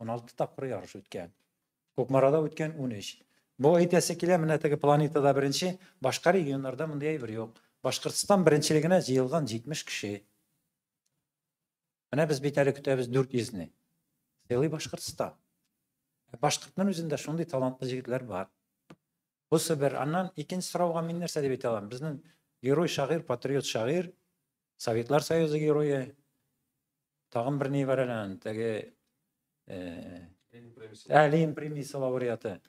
16 тапкыр ярыш үткән. Кукмарада үткән 13. Бу әйтәсе килә, менә теге планетада беренче, башка регионнарда мондый әйбер юк. Башкортстан беренчелегенә җыелган 70 кеше. Менә без бит әле көтәбез 400-не. Целый Башкортстан. Башкортның үзендә шундый талантлы җегетләр бар. Бусы бер. Аннан икенче сорауга мин нәрсә дип әйтә алам? Безнең герой шагыйрь, патриот шагыйрь, Советлар Союзы герое, тагын бер ни бар әле аның, теге, Ленин премиясе лауреаты.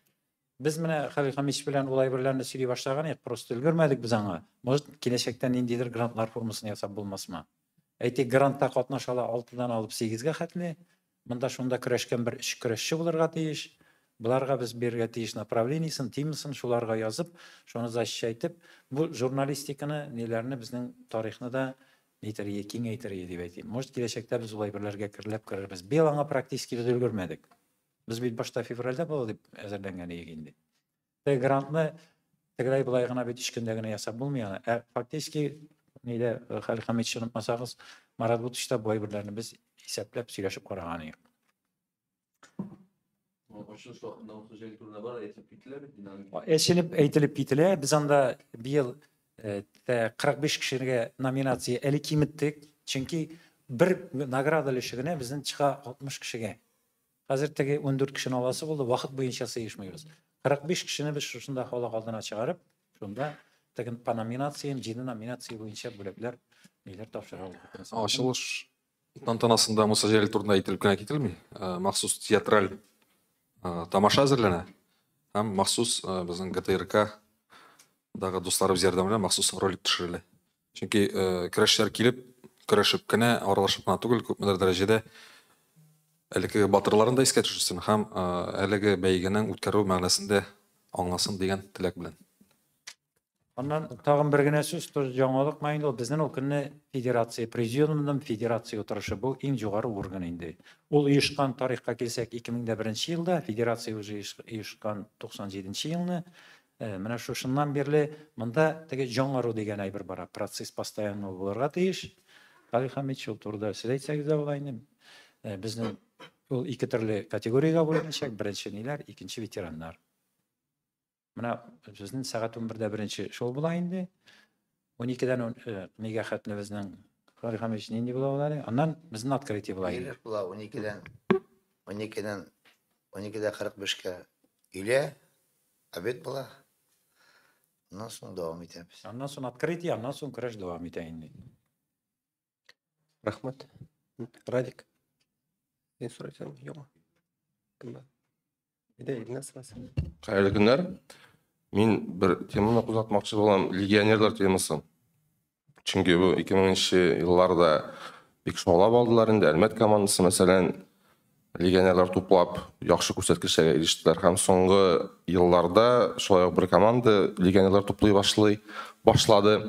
Без менә Хәлил Хамитович белән ул әйберләрне сөйли башлаган идек, просто өлгермәдек без аңа. Может, киләчәктә ниндидер грантлар формасын ясап булмасмы? Әйтик, грантта катнаша ала 6-дан алып 8-гә хәтле. Монда шунда көрәшкән бер өч көрәшче булырга тиеш. Буларга без бирергә тиеш направлениесен, темасын шуларга язып, шуны защищать итеп, бу журналистиканы, ниләрне, безнең тарихны да нитәргә, киңәйтергә дип әйтим. Может, киләчәктә без ул әйберләргә керләп керербез. Быел аңа практически без өлгермәдек. Без бит башта февральдә була дип әзерләнгән идек инде. Теге грантны тегеләй болай гына бит өч көндә генә ясап булмый аны. Ә фактически нидә, Хәлил Хамитович, онытмасагыз, Марат Бутовичта бу әйберләрне без исәпләп сөйләшеп караган идек. Ачылыш вакытында Муса Җәлил турында бар әйтелеп кителә бит инде. Әйтелеп, әйтелеп кителә. Без анда быел 45 кешегә номинация әле киметтек, чөнки бер награда өлеше генә безнең чыга 60 кешегә. Хәзер теге 14 кешене аласы булды, вакыт буенча сыешмыйбыз. 45 кешене без шушында халык алдына чыгарып, шунда теге по номинациям, 7 номинация буенча бүләкләр, ниләр тапшыра алдык. Ачылыш тантанасында Муса Җәлил турында әйтелеп кенә кителми, махсус театраль тамаша әзерләнә һәм махсус безнең ГТРК дагы дусларыбыз ярдәме белән махсус ролик төшерелә. Чөнки көрәшчеләр килеп, көрәшеп кенә, аралашып кына түгел, күпмедер дәрәҗәдә элеккеге батырларын да искә төшерсен һәм әлеге бәйгенең үткәрү мәгънәсен дә аңласын дигән теләк белән. Аннан тагын бер генә сүз, тоже яңалык ма инде ул, безнең ул көнне федерация президиумының федерация утырышы, бу иң югары орган инде. Ул оешкан тарихка килсәк, ике мең дә беренче елда, федерация уже оешкан туксан җиденче елны. Менә шушыннан бирле монда теге яңару дигән әйбер бара, процесс постоянно булырга тиеш. Хәлил Хамитович, ул турыда сез әйтсәгез дә була инде. Безнең ул ике төрле категориягә бүленәчәк, беренче ниләр, икенче ветераннар. Менә безнең сәгать унбердә беренче шоу була инде. Ун икедән нигә хәтле безнең Фарих Хамидович, нинди була ул әле? Аннан безнең открытие була. Биреш була 12-дән 12-дән 12:45-кә өйлә обед була. Аннан соң дәвам итәбез. Аннан соң открытие, аннан соң көрәш дәвам итә инде. Рәхмәт. Радик. Син сорайсың, юкмы? Кем бар? Әйдә, Илназ сорасын. Хәерле көннәр. Мин бер теманы кузгатмакчы булам, легионерлар темасы. Чөнки бу 2000 елларда бик шаулап алдылар инде. Әлмәт командасы, мәсәлән, легионерлар туплап яхшы күрсәткечләргә ирештеләр. Һәм соңгы елларда шулай ук бер команда легионерлар туплый башлады.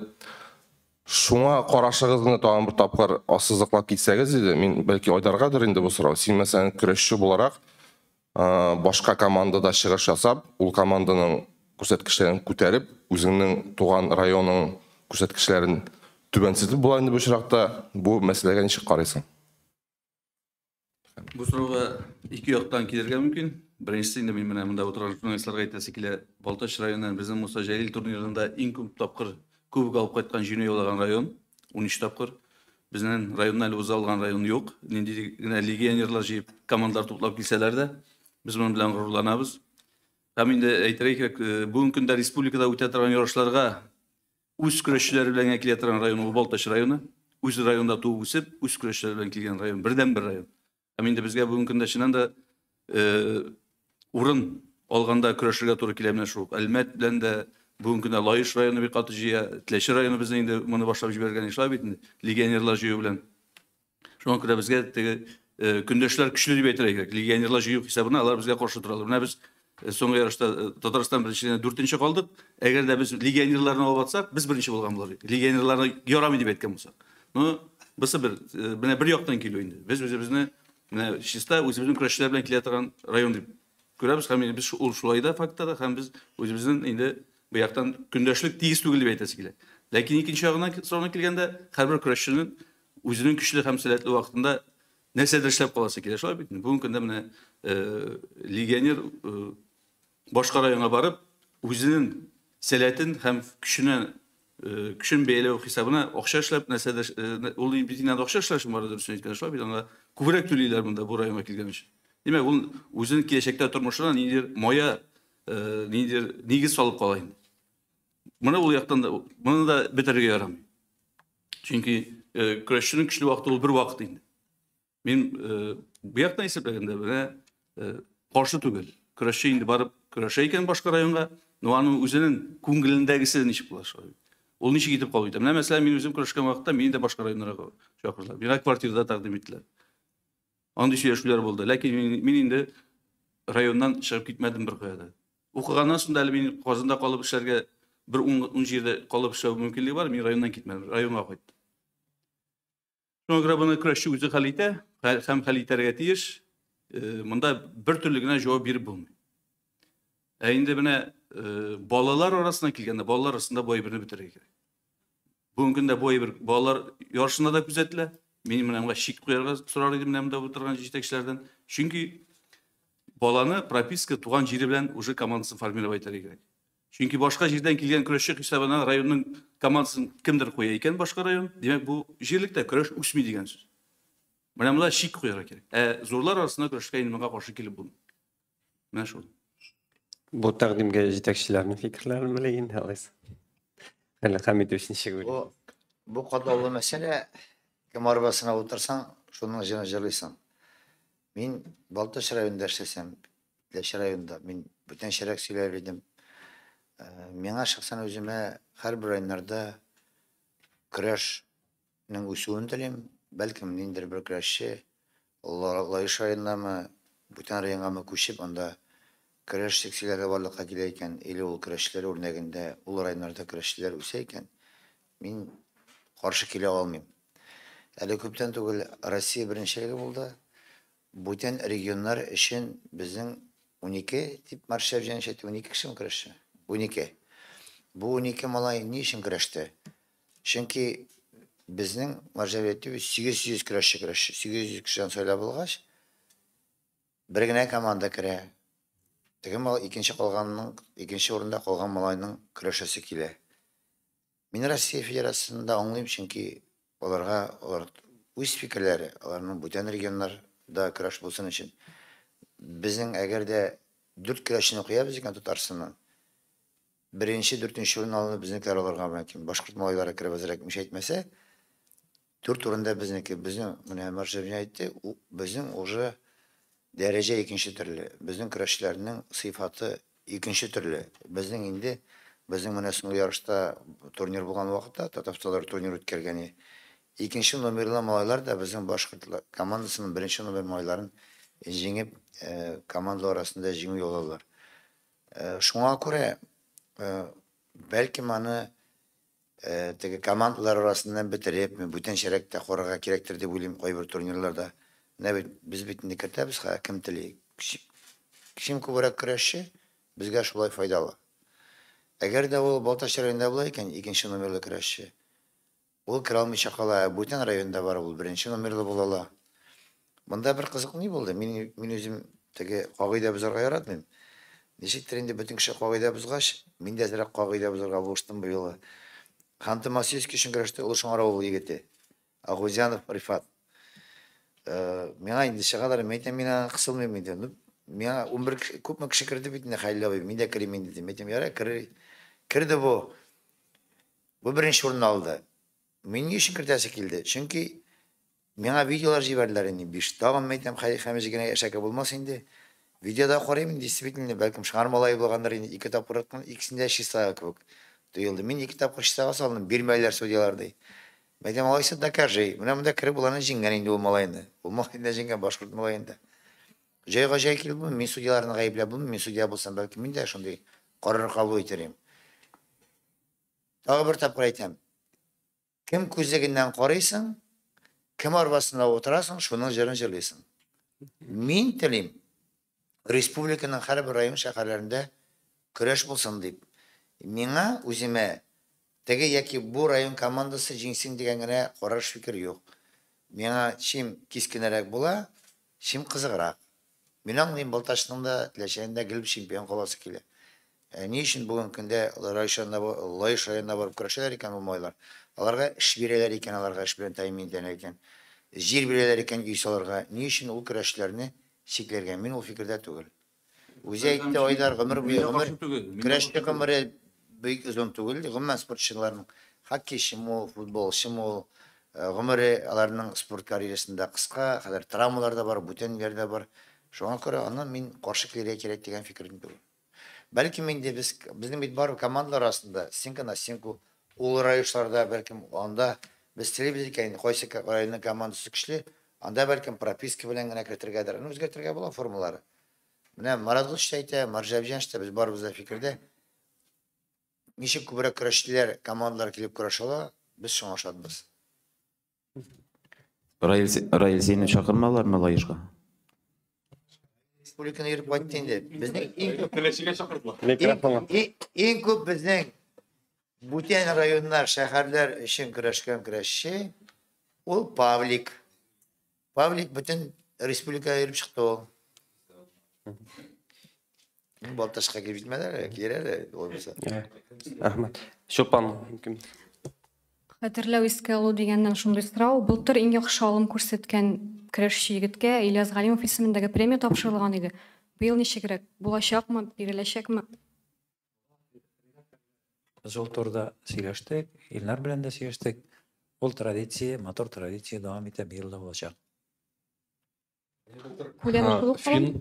Шуңа карашыгызны тагын бер тапкыр ассызыклап китсәгез иде, мин бәлки Айдаргадыр инде бу сорау. Син, мәсәлән, көрәшче буларак, башка командада чыгыш ясап, ул команданың күрсәткечләрен күтәреп, үзеңнең туган районың күрсәткечләрен түбәнсетеп була инде бу очракта. Бу мәсьәләгә ничек карыйсың? Бу сорауга ике яктан килергә мөмкин. Беренчесе инде мин менә монда утырган журналистларга әйтәсе килә, Балтач районыннан безнең Муса Җәлил турнирында иң күп тапкыр кубок алып кайткан, җиңү яулаган район, 13 тапкыр. Безнең районнан әле уза алган район юк. Нинди генә легионерлар җыеп, командалар туплап килсәләр дә, без моның белән горурланабыз. Һәм инде әйтергә кирәк, бүгенге көндә республикада үтә торган ярышларга үз көрәшчеләре белән генә килә торган район ул Балтач районы. Үз районда туып үсеп, үз көрәшчеләре белән килгән район, бердән-бер район. Һәм инде безгә бүгенге көндә чыннан да урын алганда көрәшергә туры килә менә шул. Әлмәт белән дә бүгенге көндә Лаеш районы бик каты җыя, Теләче районы безне инде моны башлап җибәргән шулай бит инде, легионерлар җыю белән. Шуңа күрә безгә теге көндәшләр көчле дип әйтергә кирәк. Легионерлар җыю хисабына алар безгә каршы торалар. Менә без соңгы ярышта Татарстан беренчелегенә 4-нче калдык. Әгәр дә без легионерларны алып атсак, без беренче булган булыр идек. Легионерларны ярамый дип әйткән булсак. Но бусы бер, менә бер яктан килү инде. Без үзебезне менә чиста үзебезнең көрәшчеләр белән килә торган район дип күрәбез һәм инде без ул шулай да фактта да, һәм без үзебезнең инде бу яктан көндәшлек тигез түгел дип әйтәсе килә. Ләкин икенче ягына сорауына килгәндә, һәрбер көрәшченең үзенең көчле һәм сәләтле вакытында нәрсәдер эшләп каласы килә. Шулай бит. Бүгенге көндә менә легионер башка районга барып, үзенең сәләтен һәм көчен бәяләү хисабына акча эшләп, нәрсәдер, ул бит инде акча эшләшен бар дөресен әйткәндә, шулай бит, аңа күбрәк түлиләр монда бу районга килгән өчен. Димәк, ул үзенең киләчәктә тормышына ниндидер мая, ниндидер нигез салып кала инде. Моны ул яктан да, моны да бетерергә ярамый. Чөнки көрәшченең көчле вакыты ул бер вакыт инде. Мин бу яктан исәпләгәндә менә каршы түгел. Көрәшче инде барып көрәшә икән башка районга, но аның үзенең күңелендәгесе ничек була шулай. Ул ничек итеп кабул итә? Менә мәсәлән, мин үзем көрәшкән вакытта мине дә башка районнарга чакырдылар. Миңа квартирада тәкъдим иттеләр. Андый сөйләшүләр булды. Ләкин мин инде районнан чыгып китмәдем бер кая да. Укыганнан соң да әле мин Казанда калып эшләргә бер ун җирдә калып эшләү мөмкинлеге бар, мин районнан китмәдем, районга кайттым. Шуңа күрә моны көрәшче үзе хәл итә, һәм хәл итәргә тиеш. Монда бер төрле генә җавап биреп булмый. Ә инде менә балалар арасына килгәндә, балалар арасында бу әйберне бетерергә кирәк. Бүгенге көндә бу әйбер балалар ярышында да күзәтелә. Мин менә моңа шик куярга сорар идем менә монда утырган җитәкчеләрдән. Чөнки баланы прописка туган җире белән уже командасын формировать итәргә кирәк. Чөнки башка җирдән килгән көрәшче хисабына районның командасын кемдер куя икән башка район, димәк бу җирлектә көрәш үсми дигән сүз. Менә монда шик куярга кирәк. Ә зурлар арасында көрәшкә инде моңа каршы килеп булмый. Менә шул. Бу тәкъдимгә җитәкчеләрнең фикерләрен белә инде алайса. Әле Хәмитович ничек уйлый? Бу катлаулы мәсьәлә. Кем арбасына утырсаң, шуның җырын җырлыйсың. Мин Балтач районында эшләсәм, Теләче районында мин бүтәнчәрәк сөйләр идем. Миңа шәхсән үземә һәрбер районнарда көрәшнең үсүен телим. Бәлкем ниндидер бер көрәшче Лаеш районынамы, бүтән районгамы күчеп, анда көрәш секцияләре барлыкка килә икән, или ул көрәшчеләр үрнәгендә ул районнарда көрәшчеләр үсә икән, мин каршы килә алмыйм. Әле күптән түгел Россия беренчелеге булды. Бүтән регионнар өчен безнең 12 дип Маршал Җанич әйтте, 12 кешеме көрәшче? 12. Бу 12 малай ни өчен көрәште? Чөнки безнең Маршал әйтте, 800 көрәшче көрәшче, 800 кешедән сайлап алгач, бер генә команда керә. Теге мал икенче калганның, икенче урында калган малайның көрәшәсе килә. Мин Россия Федерациясендә аңлыйм, чөнки Аларга алар үз фикерләре, аларның бүтән регионнарда көрәш булсын өчен. Безнең әгәр дә дүрт көрәшчене куябыз икән Татарстаннан, беренче, дүртенче урын алынып безнекеләр алырга мөмкин. Башкорт малайлары кереп әзрәк миш әйтмәсә, дүрт урында безнеке. Безнең, менә Марсель әйтте, безнең уже дәрәҗә икенче төрле. Безнең көрәшчеләрнең сыйфаты икенче төрле. Безнең инде, безнең менә соңгы ярышта турнир булган вакытта, Татавтодор турнир үткәргән икенче номерлы малайлар да безнең башкорт командасының беренче номер малайларын җиңеп, команда арасында җиңү яуладылар. Шуңа күрә, бәлкем аны теге командалар арасыннан бетереп, бүтәнчәрәк тә карарга кирәктер дип уйлыйм кайбер турнирларда. Менә бит без бит инде кертәбез, кем тели. Кем күбрәк көрәшче, безгә шулай файдалы. Әгәр дә ул Балтач районында була икән, икенче номерлы көрәшче, ул керә алмыйча кала, бүтән районда бар, ул беренче номерлы була ала. Монда бер кызык ни булды? Мин үзем теге кагыйдә бозарга яратмыйм. Ничектер инде бөтен кеше кагыйдә бозгач, мин дә әзрәк кагыйдә бозарга булыштым бу юлы. Ханты-Мансийский өчен көрәште Олы Шыңар авылы егете Агузянов Рифат. Миңа инде чыгалар, мин әйтәм, мин аңа кысылмыйм инде. Ну, миңа 11 кеше, күпме кеше керде бит инде, Хәлил абый, мин дә керим инде дим. Әйтәм, ярар, керер. Керде бу. Бу беренче урынны алды. Мин ни өчен кертәсе килде? Чөнки миңа видеолар җибәрделәр инде, биш. Тагын мин әйтәм, Хәлил Хәмиз генә әшәке булмас инде. Видеода карыйм инде, действительно, бәлкем Шыңар малае булгандыр инде, ике тапкыр откан, икесендә чистага кебек тоелды. Мин ике тапкыр чистага салдым, бирмәделәр судьялар ди. Мин әйтәм, алайса докажи. Менә монда кереп уларны җиңгән инде ул малайны. Ул малайны да җиңгән, башкорт малаен да. Җайга җай килеп булмый, мин судьяларны гаепләп булмый, мин судья булсам, бәлки мин дә шундый карар кабул итәр идем. Тагы бер тапкыр әйтәм. Кем күзлегеннән карыйсың, кем арбасында утырасың, шуның җырын җырлыйсың. Мин телим, республиканың һәрбер район шәһәрләрендә көрәш булсын дип. Миңа үземә теге яки бу район командасы җиңсен дигән генә караш фикер юк. Миңа чем кискенрәк була, чем кызыграк. Мин аңлыйм, Балтачның да, Теләчәнең дә гел чемпион каласы килә. Ни өчен бүгенге көндә Лаеш районына барып көрәшәләр икән ул малайлар? Аларга эш бирәләр икән, аларга эш белән тәэмин итәләр икән. Җир бирәләр икән өй салырга. Ни өчен ул көрәшчеләрне чикләргә? Мин ул фикердә түгел. Үзе әйтте Айдар, гомер буе гомер көрәшче гомере бик озын түгел. Гомумән спортчыларның хоккейчымы ул, футболчымы ул, гомере аларның спорт карьерасында кыска, хәзер травмалар да бар, бүтәннәр дә бар. Шуңа күрә аны мин каршы килергә кирәк дигән фикердә түгел. Бәлкем инде без, безнең бит бар командалар арасында стенка на стенку, ул райошларда бәлкем анда без телибез икән, кайсы районның командасы көчле, анда бәлкем прописка белән генә кертергәдер. Аны үзгәртергә була формалары. Менә Марат Гыч та әйтә, Марҗабҗан та, без барыбыз да фикердә. Ничек күбрәк көрәшчеләр, командалар килеп көрәшә ала, без шуңа шатбыз. Раил, сине чакырмалармы Лаешка? Республиканы йөреп кайтты инде. Безнең иң күп Теләчегә чакырдылар. Иң күп безнең бүтән районнар, шәһәрләр өчен көрәшкән көрәшче ул Павлик. Павлик бөтен республикага йөреп чыкты ул. Балтачка килеп җитмәде, килер әле, ул булса. Рәхмәт. Чулпан, кем? Хәтерләү искә алу дигәннән шундый сорау. Былтыр иң яхшы алым күрсәткән көрәшче егеткә Ильяс Галимов исемендәге премия тапшырылган иде. Быел ничегрәк? Булачакмы, биреләчәкме? Без ул турыда сөйләштек, Илнар белән дә сөйләштек. Ул традиция, матур традиция дәвам итә, быел да булачак. Күләме шул ук кала?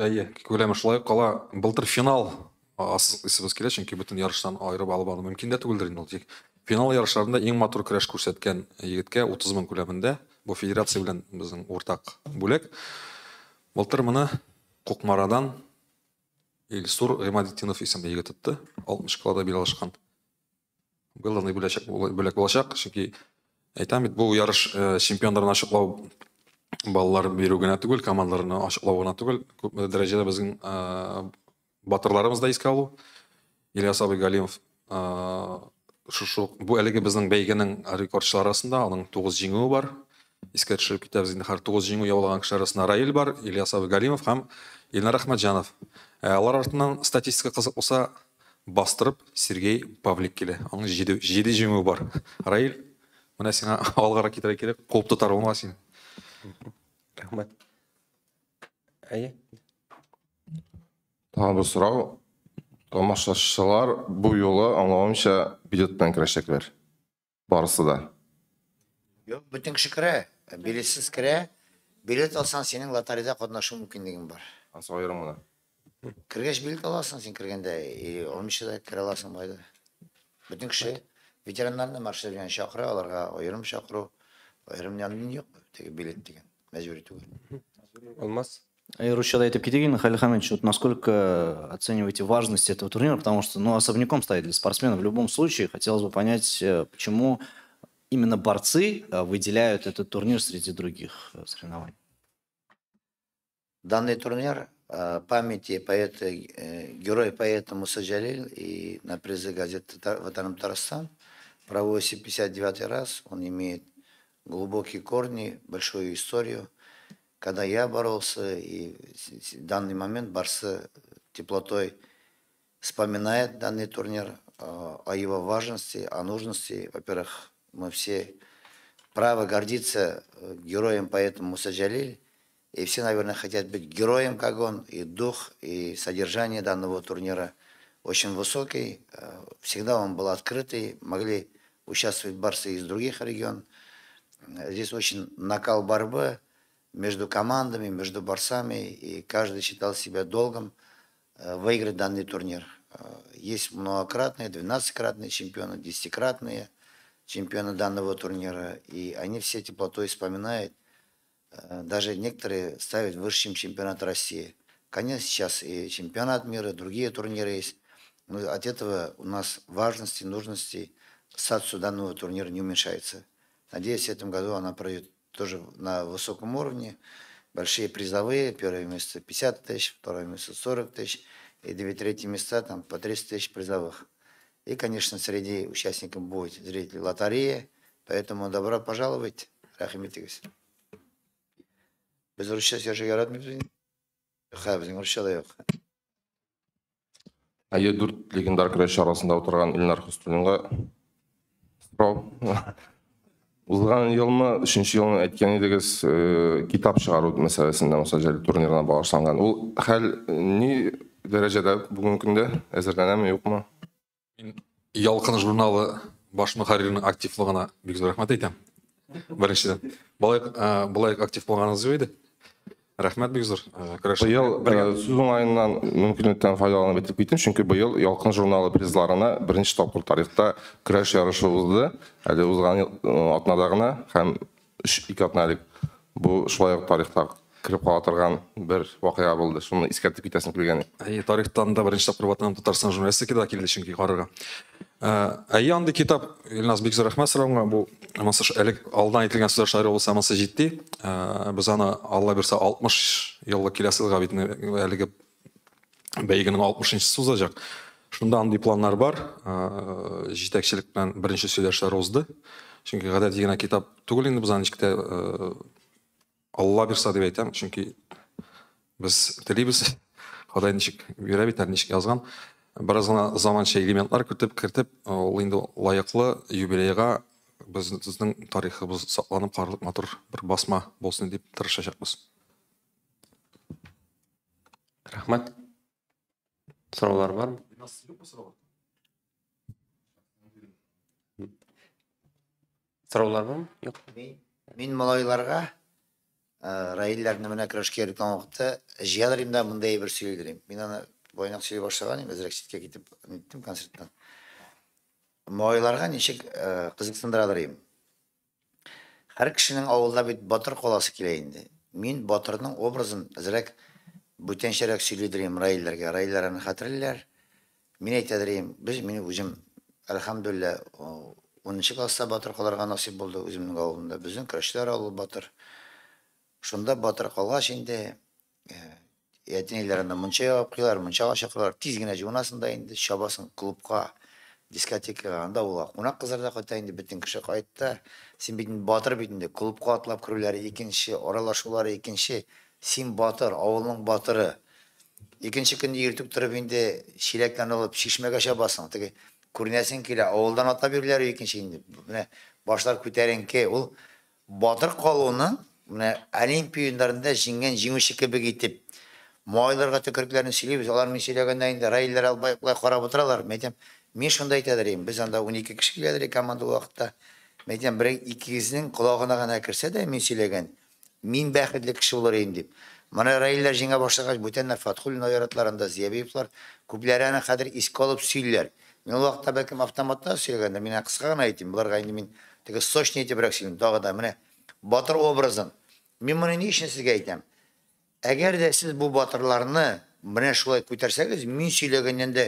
Әйе, күләме шулай ук кала. Былтыр финал асыз килә, чөнки бөтен ярыштан аерып алып алу мөмкин дә түгелдер инде ул. Тик финал ярышларында иң матур көрәш күрсәткән егеткә 30 мең күләмендә, бу федерация белән безнең уртак бүләк. Былтыр моны Кукмарадан Илсур Гыймадетдинов исемле егет тотты, 60 килода бил алышкан. Быел да бүләк булачак, чөнки әйтәм бит, бу ярыш чемпионнарын ачыклау баллар бирү генә түгел, командаларны ачыклау гына түгел, күп дәрәҗәдә безнең батырларыбыз да искә алу. Ильяс абый Галимов шушы бу әлеге безнең бәйгенең рекордчылары арасында, аның 9 җиңүе бар. Искә төшереп китәбез инде, һәр 9 җиңү яулаган кешеләр арасында Раил бар, Ильяс абый Галимов һәм Илнар Әхмәтҗанов. Алар артыннан статистика кызык булса, бастырып Сергей Павлик килә. Аның 7 җиңүе бар. Раил, Менә сиңа алгарак китәргә кирәк, куып тотар булмас сине. Рәхмәт. Әйе. Тагын бер сорау. Тамашачылар бу юлы, аңлавымча, билет белән керәчәкләр. Барысы да. Юк, бөтен кеше керә. Билетсыз керә. Билет алсаң, синең лотереяда катнашу мөмкинлегең бар. Ансы аерым гына. Кергәч билет аласың син кергәндә, и алмыйча да керә аласың болай да. Бөтен кеше ветераннарны маршрут белән чакыра, аларга аерым чакыру, аерым янын юк, теге билет дигән, мәҗбүри түгел. Алмаз. Русча да әйтеп китик инде, Халил Хамидович, вот насколько оцениваете важность этого турнира, потому что, ну, особняком стоит для спортсмена в любом случае. Хотелось бы понять, почему именно борцы выделяют этот турнир среди других соревнований. Данный турнир памяти поэта, героя поэта Муса Джалиль и на призы газеты «Ватаным Татарстан» проводится 59 раз. Он имеет глубокие корни, большую историю. Когда я боролся, и в данный момент борцы теплотой вспоминают данный турнир, о его важности, о нужности. Во-первых, мы все право гордиться героем поэтом Муса Джалиль, и все, наверное, хотят быть героем, как он, и дух, и содержание данного турнира очень высокий. Всегда он был открытый, могли участвовать борцы из других регионов. Здесь очень накал борьбы между командами, между борцами, и каждый считал себя долгом выиграть данный турнир. Есть многократные, 12-кратные чемпионы, 10-кратные чемпионы данного турнира, и они все теплотой вспоминают. Даже некоторые ставят выше, чем чемпионат России. Конечно, сейчас и чемпионат мира, другие турниры есть. Но от этого у нас важности, нужности статусу данного турнира не уменьшается. Надеюсь, в этом году она пройдет тоже на высоком уровне. Большие призовые. Первое место 50 тысяч, второе место 40 тысяч, и две третьи места там по 30 тысяч призовых. И, конечно, среди участников будет зрители лотереи. Поэтому добро пожаловать. Рәхим итегез. Без русча сөйләшергә яратмыйбыз инде. Ха, безнең русча да юк. Әйе, дүрт легендар көрәшче арасында утырган Илнар Хөснуллинга сорау. Узган елмы, өченче елны әйткән идегез, китап чыгару мәсьәләсендә Муса Җәлил турнирына багышланган. Ул хәл ни дәрәҗәдә бүгенге көндә, әзерләнәме, юкмы? Мин Ялкын журналы баш мөхәрриренең активлыгына бик зур рәхмәт әйтәм. Беренчедән, болай актив булганыгыз юк иде. Рәхмәт бик зур. Көрәш. Быел сүз уңаеннан мөмкинлектән файдаланып әйтеп киттем, чөнки быел Ялкын журналы призларына беренче тапкыр тарихта көрәш ярышы узды. Әле узган атнада гына һәм 3-2 атна элек бу шулай ук тарихта кереп кала торган бер вакыйга булды. Шуны искәртеп китәсем килгән. Әйе, тарихтан да беренче тапкыр Ватаным Татарстан журналистика да килде чөнки карарга. Әйе, андый китап, Илназ, бик зур рәхмәт соравыңа. Бу монысы элек алдан әйтелгән сүзләр шагыйрь булса, монысы җитди. Без аны, Алла бирсә, 60 еллык киләсе елга бит әлеге бәйгенең 60-нчысы узачак. Шунда андый планнар бар. Җитәкчелек белән беренче сөйләшләр узды. Чөнки гадәти генә китап түгел инде, без аны ничек тә Алла бирсә дип әйтәм, чөнки без телибез, Ходай ничек бирә бит, әле ничек язган. Бераз гына заманча элементлар кертеп, ул инде лаеклы юбилейга безнең тарихыбыз сакланып калырлык матур бер басма булсын дип тырышачакбыз. Рәхмәт. Сораулар бармы? Сораулар бармы? Юк. Мин малайларга Раилләрне менә көрәшкә йөрткән вакытта җыялар инде монда бер сөйләдерим. Мин аны баянак сөйли башлаган идем, әзрәк читкә китеп ниттем концерттан. Малайларга ничек кызыксындырадыр идем. Һәр кешенең авылда бит батыр каласы килә инде. Мин батырның образын әзрәк бүтәнчәрәк сөйлидерим Раилләргә. Раилләр аны хәтерлиләр. Мин әйтәдерим, без мин үзем әлхәмдүлилләһ 10 класста батыр калырга насыйп булды үземнең авылымда. Безнең көрәшләр авылы батыр. Шунда батыр калгач инде әтинеләренә мунча ягып куялар, мунчага чакыралар. Тиз генә жуынасың да инде, чабасың клубка, дискотекага. Анда ул кунак кызлар да кайта инде, бөтен кеше кайтты. Син бит батыр бит инде, клубка атлап керүләре икенче, аралашулары икенче. Син батыр, авылның батыры. Икенче көнне иртүк торып инде чиләктән алып чишмәгә чабасың. Теге күренәсең килә, авылдан атлап йөрүләре икенче инде. Менә Башлар күтәренке. Ул батыр калуны менә Олимпия уеннарында җиңгән җиңүче кебек итеп малайларга төкерекләрен сөйлибез. Алар мин сөйләгәндә инде Раилләр албай карап утыралар. Мин әйтәм, мин шунда әйтәдер идем. Без анда 12 кеше киләдер команда вакытта. Мин әйтәм, бер икегезнең колагына гына керсә дә мин сөйләгән, мин бәхетле кеше булыр идем дип. Менә Раилләр җиңә башлагач, бүтәннәр Фатхуллин яратларында Зиябиевлар күпләре аны хәзер искә алып сөйлиләр. Мин ул вакытта бәлкем автоматта сөйләгәндер, мин кыска гына әйтим, боларга инде мин теге сочный итебрәк сөйлим. Тагы да менә батыр образын. Мин моны ни өчен сезгә әйтәм? Әгәр дә сез бу батырларны менә шулай күтәрсәгез, мин сөйләгәннән дә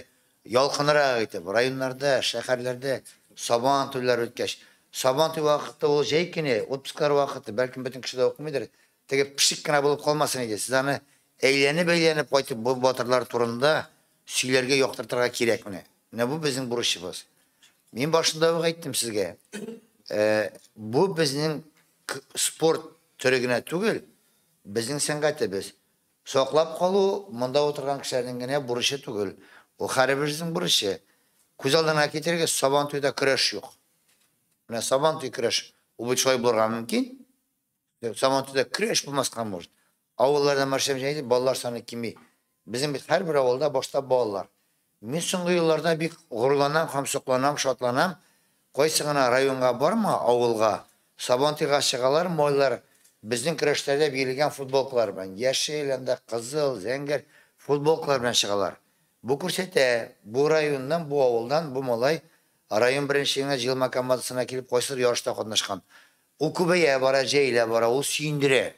ялкынрак итеп, районнарда, шәһәрләрдә сабан туйлары үткәч, сабан туй вакыты ул җәй көне, отпусклар вакыты, бәлкем бөтен кеше дә укымыйдыр, теге пешек кенә булып калмасын иде. Сез аны әйләнеп-әйләнеп кайтып бу батырлар турында сөйләргә, яктыртырга кирәк менә. Менә бу безнең бурычыбыз. Мин башында ук әйттем сезгә, бу безнең спорт төре генә түгел, безнең сәнгатебез. Саклап калу монда утырган кешеләрнең генә бурычы түгел. Ул һәрберебезнең бурычы. Күз алдына китерегез, Сабан туйда көрәш юк. Менә Сабан туй көрәш, ул бит шулай булырга мөмкин. Сабан туйда көрәш булмаска может. Авылларда маршрут җәйде, балалар саны кими. Безнең бит һәрбер авылда башта балалар. Мин соңгы елларда бик горурланам һәм сокланам, шатланам. Кайсы гына районга барма, авылга, Сабан туйга чыгалар, малайлар безнең көрәшләрдә бирелгән футболкалар белән, яшел, анда кызыл, зәңгәр футболкалар белән чыгалар. Бу күрсәтә, бу районнан, бу авылдан, бу малай район беренчелегенә җыелма командасына килеп кайсыдыр ярышта катнашкан. Ул күбәя бара, җәелә бара, ул сөендерә.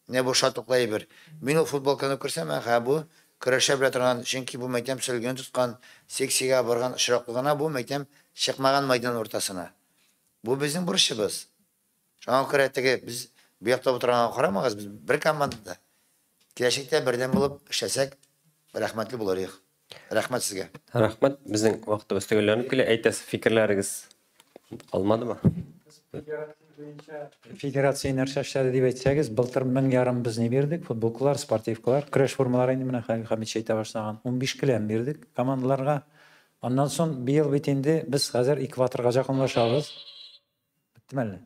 Менә бу шатлыклы әйбер. Мин ул футболканы күрсәм, әһә, бу көрәшә белә торган, чөнки бу мәйтәм сөлген тоткан, секциягә барган очраклы гына бу мәйтәм чыкмаган майдан уртасына. Бу безнең бурычыбыз. Шуңа күрә теге без бу якта утырганга карамагыз, без бер командада. Киләчәктә бердәм булып эшләсәк, рәхмәтле булыр идек. Рәхмәт сезгә. Рәхмәт. Безнең вакытыбыз төгәлләнеп килә. Әйтәсе фикерләрегез калмадымы? Федерация нәрсә эшләде дип әйтсәгез, былтыр 1500 без ни бирдек, футболкалар, спортивкалар, көрәш формалары инде менә Хәлил Хәмитович әйтә башлаган. 15 келәм бирдек командаларга. Аннан соң быел бит инде без хәзер экваторга якынлашабыз. Беттеме әллә?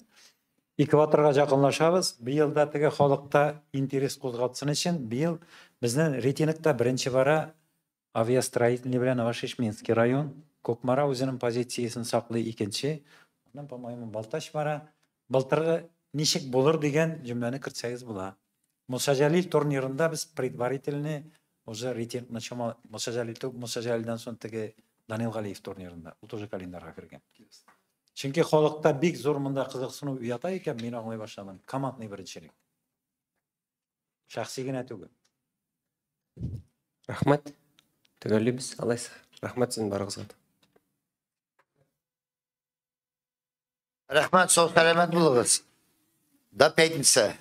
Экваторга якынлашабыз. Быел да теге халыкта интерес кузгатсын өчен, быел безнең рейтингта беренче бара авиастроительный белән Новошишминский район. Кукмара үзенең позициясен саклый икенче. Аннан, по-моему, Балтач бара. Былтыргы ничек булыр дигән җөмләне кертсәгез була. Муса Җәлил турнирында без предварительный уже рейтингны чама Муса Җәлил түгел, Муса Җәлилдән соң теге Данил Галиев турнирында, ул тоже календарьга кергән. Чөнки халыкта бик зур монда кызыксыну уята икән, мин аңлый башладым. Командный беренчелек. Шәхси генә түгел. Рәхмәт. Төгәллибез, алайса. Рәхмәт сезнең барыгызга. Рәхмәт, сау сәламәт булыгыз. До пятницы.